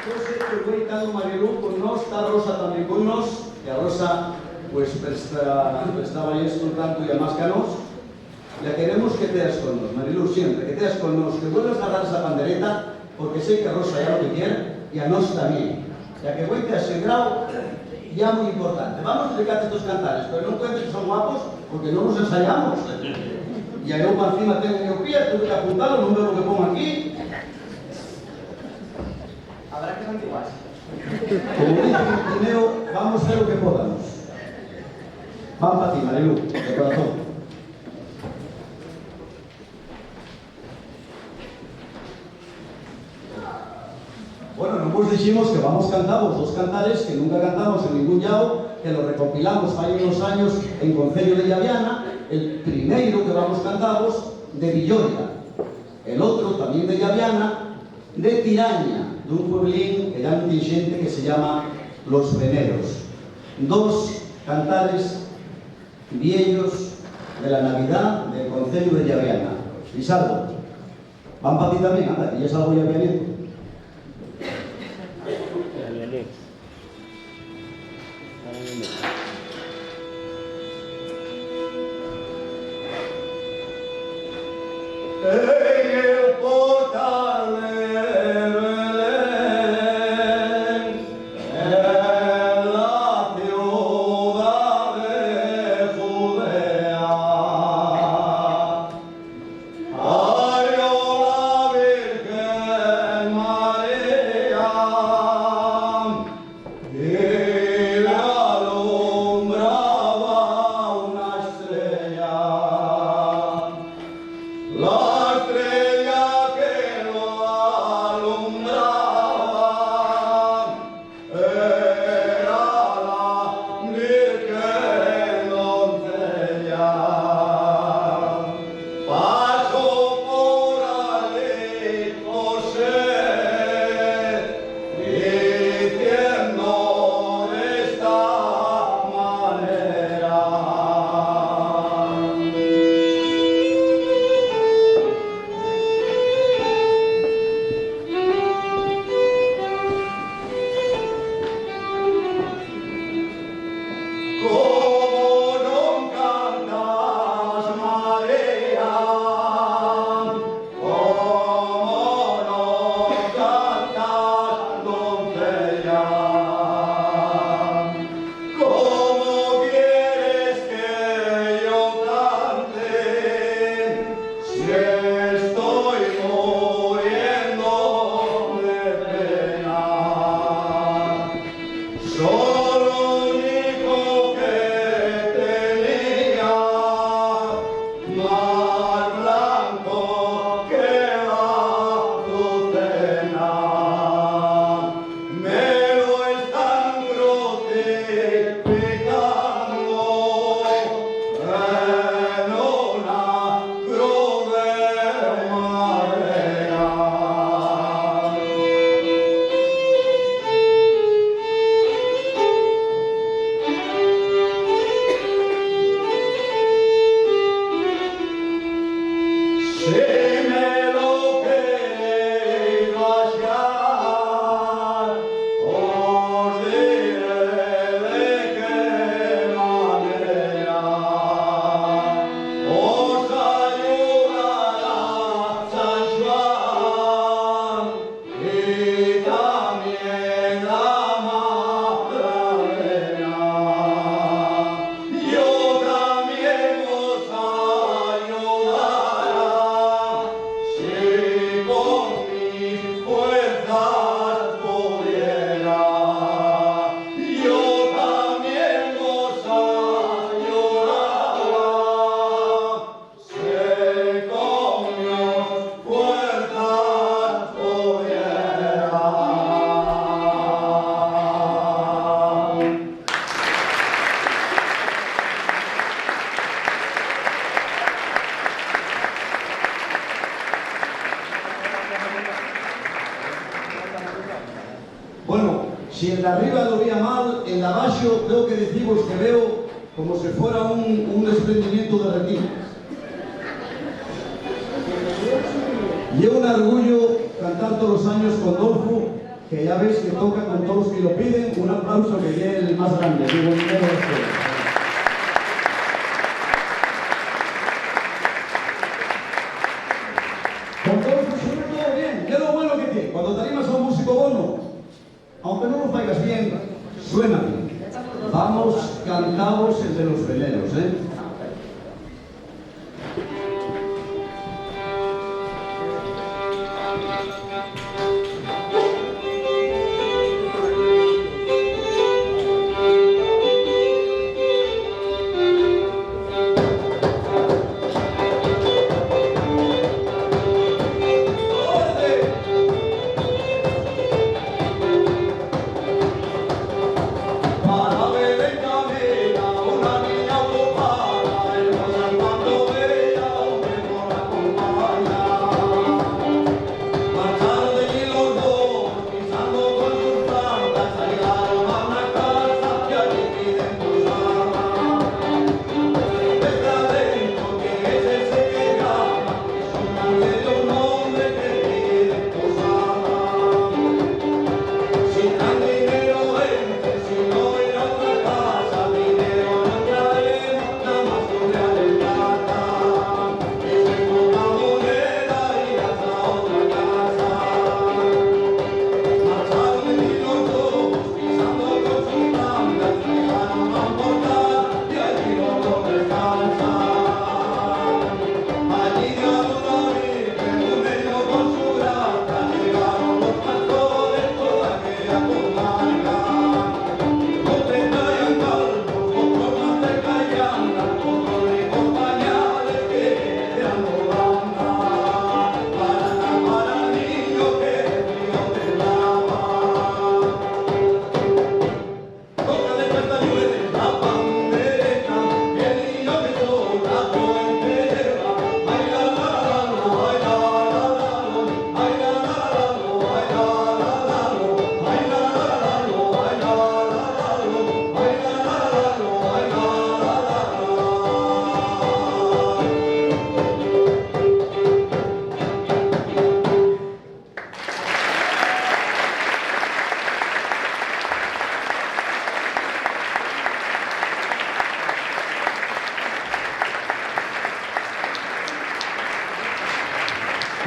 Yo sé que güei ta Marilú con nós, ta Rosa tamién con nós, y a Rosa, pues, presta-, prestaba-yes un tantu ya más que a nós. Ya queremos que teas con nós, Marilú, siempre, que teas con nós, que vuelvas a dar esa pandereta, porque sé que Rosa ya lo que quiere, y a nós tamién. Ya que güei te has singrao, ya muy importante. Vamos a explicarte estos cantares, pero no cuentes que son guapos, porque no los ensayamos. Ya yo pa encima tengo miopía, tuve que apuntarlo, no veo lo que pongo aquí. Habrá que santiguarse. Como dice Tineo, vamos a hacer lo que podamos. Van pa ti, Marilú, de corazón. Bueno, no vos diximos que vamos cantavos dos cantares que nunca cantamos en ningún llau, que los recopilamos fai unos años en Concello de Llaviana, el primeiro que vamos cantavos de Villoria, el otro tamién de Llaviana, de Tiraña, d'un pueblín que ya nun tien xente, que se llama Los Veneros. Dos cantares vieyos de la Navidá del Concello de Llaviana. Lisardo, van pa ti tamién, anda, que ya es algo llavianeto. En el portal de Belén, en la ciudad de Judea, halló la Virgen María, y le alumbraba una estrella, la estrella que lo alumbraba era la Virgen doncella. Pasó por allí José, diciendo de esta manera: ¿Cómo non cantas, María? ¿Cómo non cantas, doncella? ¿Cómo quieres que yo cante si estoy muriendo de pena? Solo un hijo que tenía, más blanco que la azucena, me lo están crucificando en una cruz de madera. Si me lo queréis baixar, os diré de qué manera. Os ayudará San Xuan y tamién la Magdalena. Yo tamién os ayudará, si con mis fuerzas pudiera. Yo tamién os ayudará, si con mis fuerzas pudiera. Bueno, si el d'arriba lo vía mal, el d'abaxo, tengo que dicivos que veo como si fuera un, un desprendimiento de retina. Ye un orgullo cantar todos los años con Dolfo, Que ya ves que toca con todos que lo piden, un aplauso que ye el más grande. Qué bonito es esto. Con todos, suena todo bien, ye lo bueno que tiene. Cuando te animas a un músico bono, aunque no lo faigas bien, suena bien. Vamos, cantamos el de los veleros, ¿eh?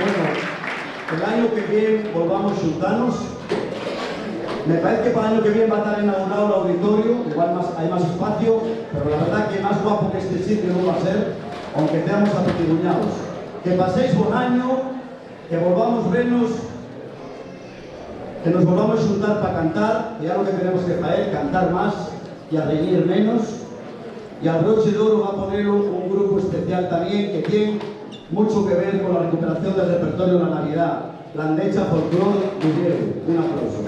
Bueno, el año que viene volvamos a xuntarnos. Me parece que para el año que viene va a estar inaugurado el auditorio, igual más, hay más espacio, pero la verdad que más guapo que este sitio no va a ser, aunque seamos apetiguñados. Que paséis buen año. Que volvamos vernos, que nos volvamos xuntar pa cantar, que ye lo que tenemos que faer, cantar más y arreñir menos. Y al broche d'oro va ponelo un grupu especial tamién que tien muncho que ver cola recuperación del repertorio de la Navidá, l'Andecha Folklore d'Uviéu. Un aplauso.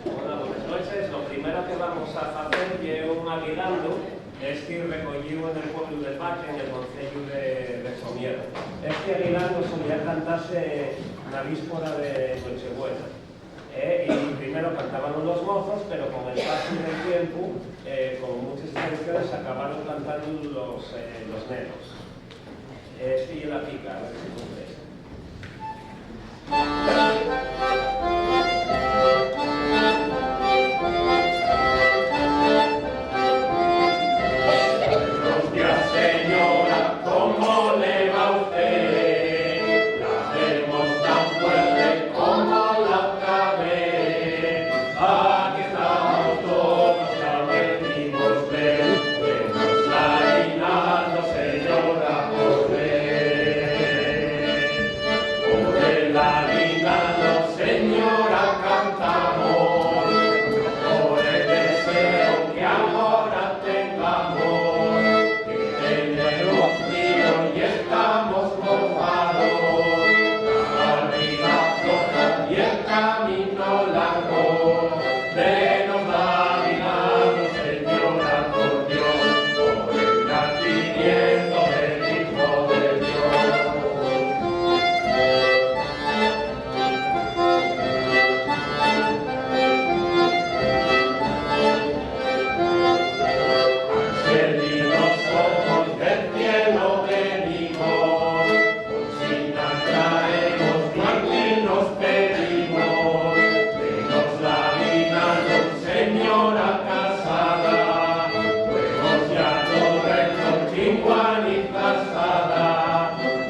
Hola, buenas noches. Lo primero, Primero que vamos a facer ye un aguinaldu, esti recoyíu en el pueblu de Paque, en el conceyu de, de Somiedo. Esti aguinaldu solía cantase na víspora de Nochebuena, eh, y primero cantaban los mozos, pero con el pasu del tiempu, eh, con muchas tradiciones, acabaron cantando los, eh, los nenos. Esti ye la pica, a ver si cumple. Buenos días, señora, ¿cómo le va a usted? La vemos tan fuerte como la otra vez. Aquí estamos todos, ya venimos ver, buenos aguinaldos, señora, por ver. Por el aguinaldo, señora, cantamos, por el deseo que ahora tengamos, que tenemos frío y estamos mojados, la barriga floja y el camino largo. Denos aguinaldo, señora, por Dios, por el nacimiento del Hijo de Dios. Anxelitos somos, del cielo venimos, bocina traemos, Martín nos pedimos, denos aguinaldo, señora casada, huevos ya todo recto, chingua ni frazada,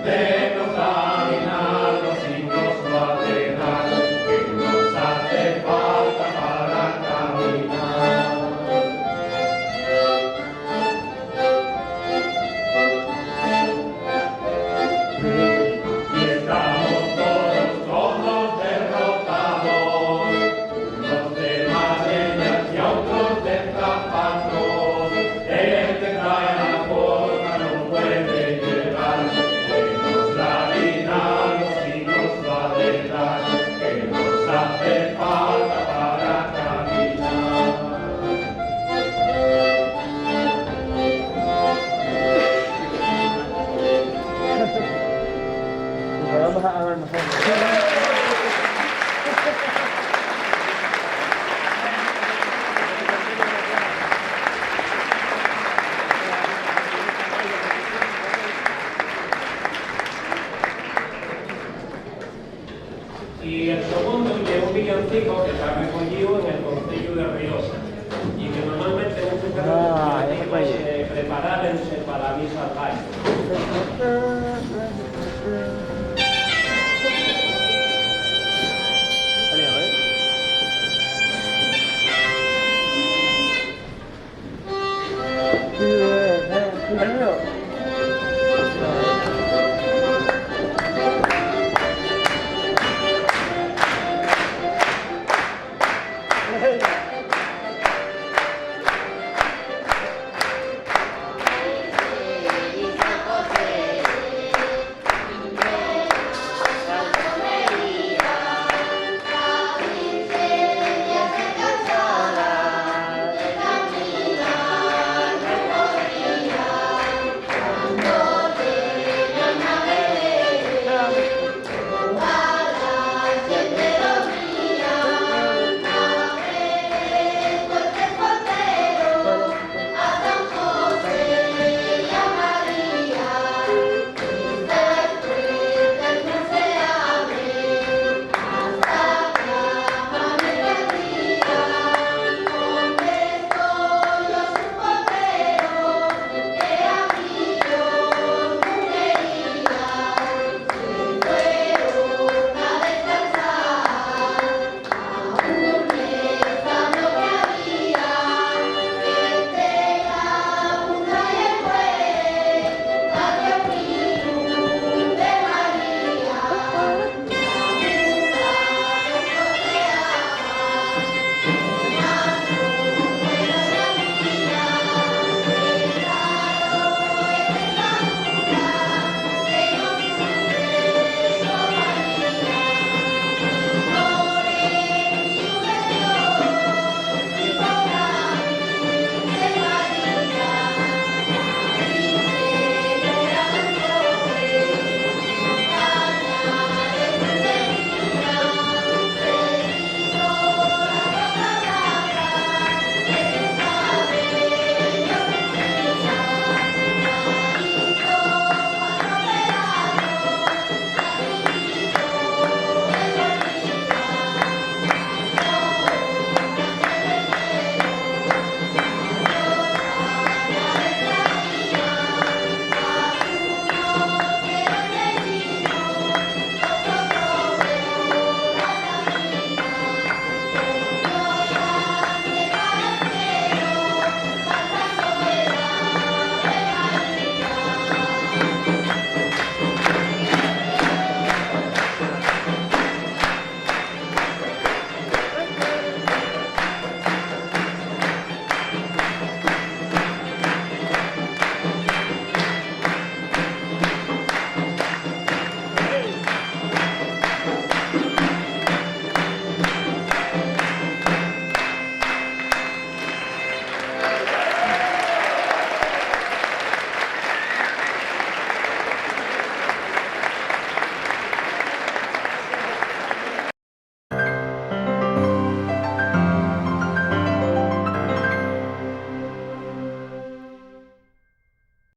denos aguinaldo, si nos va a quedar, que nos hace falta para caminar. Y estamos todos, todos derrotados, unos de maderas y otros de zapatos. El que trae la forma no puede llegar, que nos la digan los signos va a dejar, que nos hace falta para caminar. Y el segundo ye un villancico que ta recoyíu en el conceyu de Riosa, y que normalmente muchos de los villancicos, eh, preparábense pa la misa al gallu.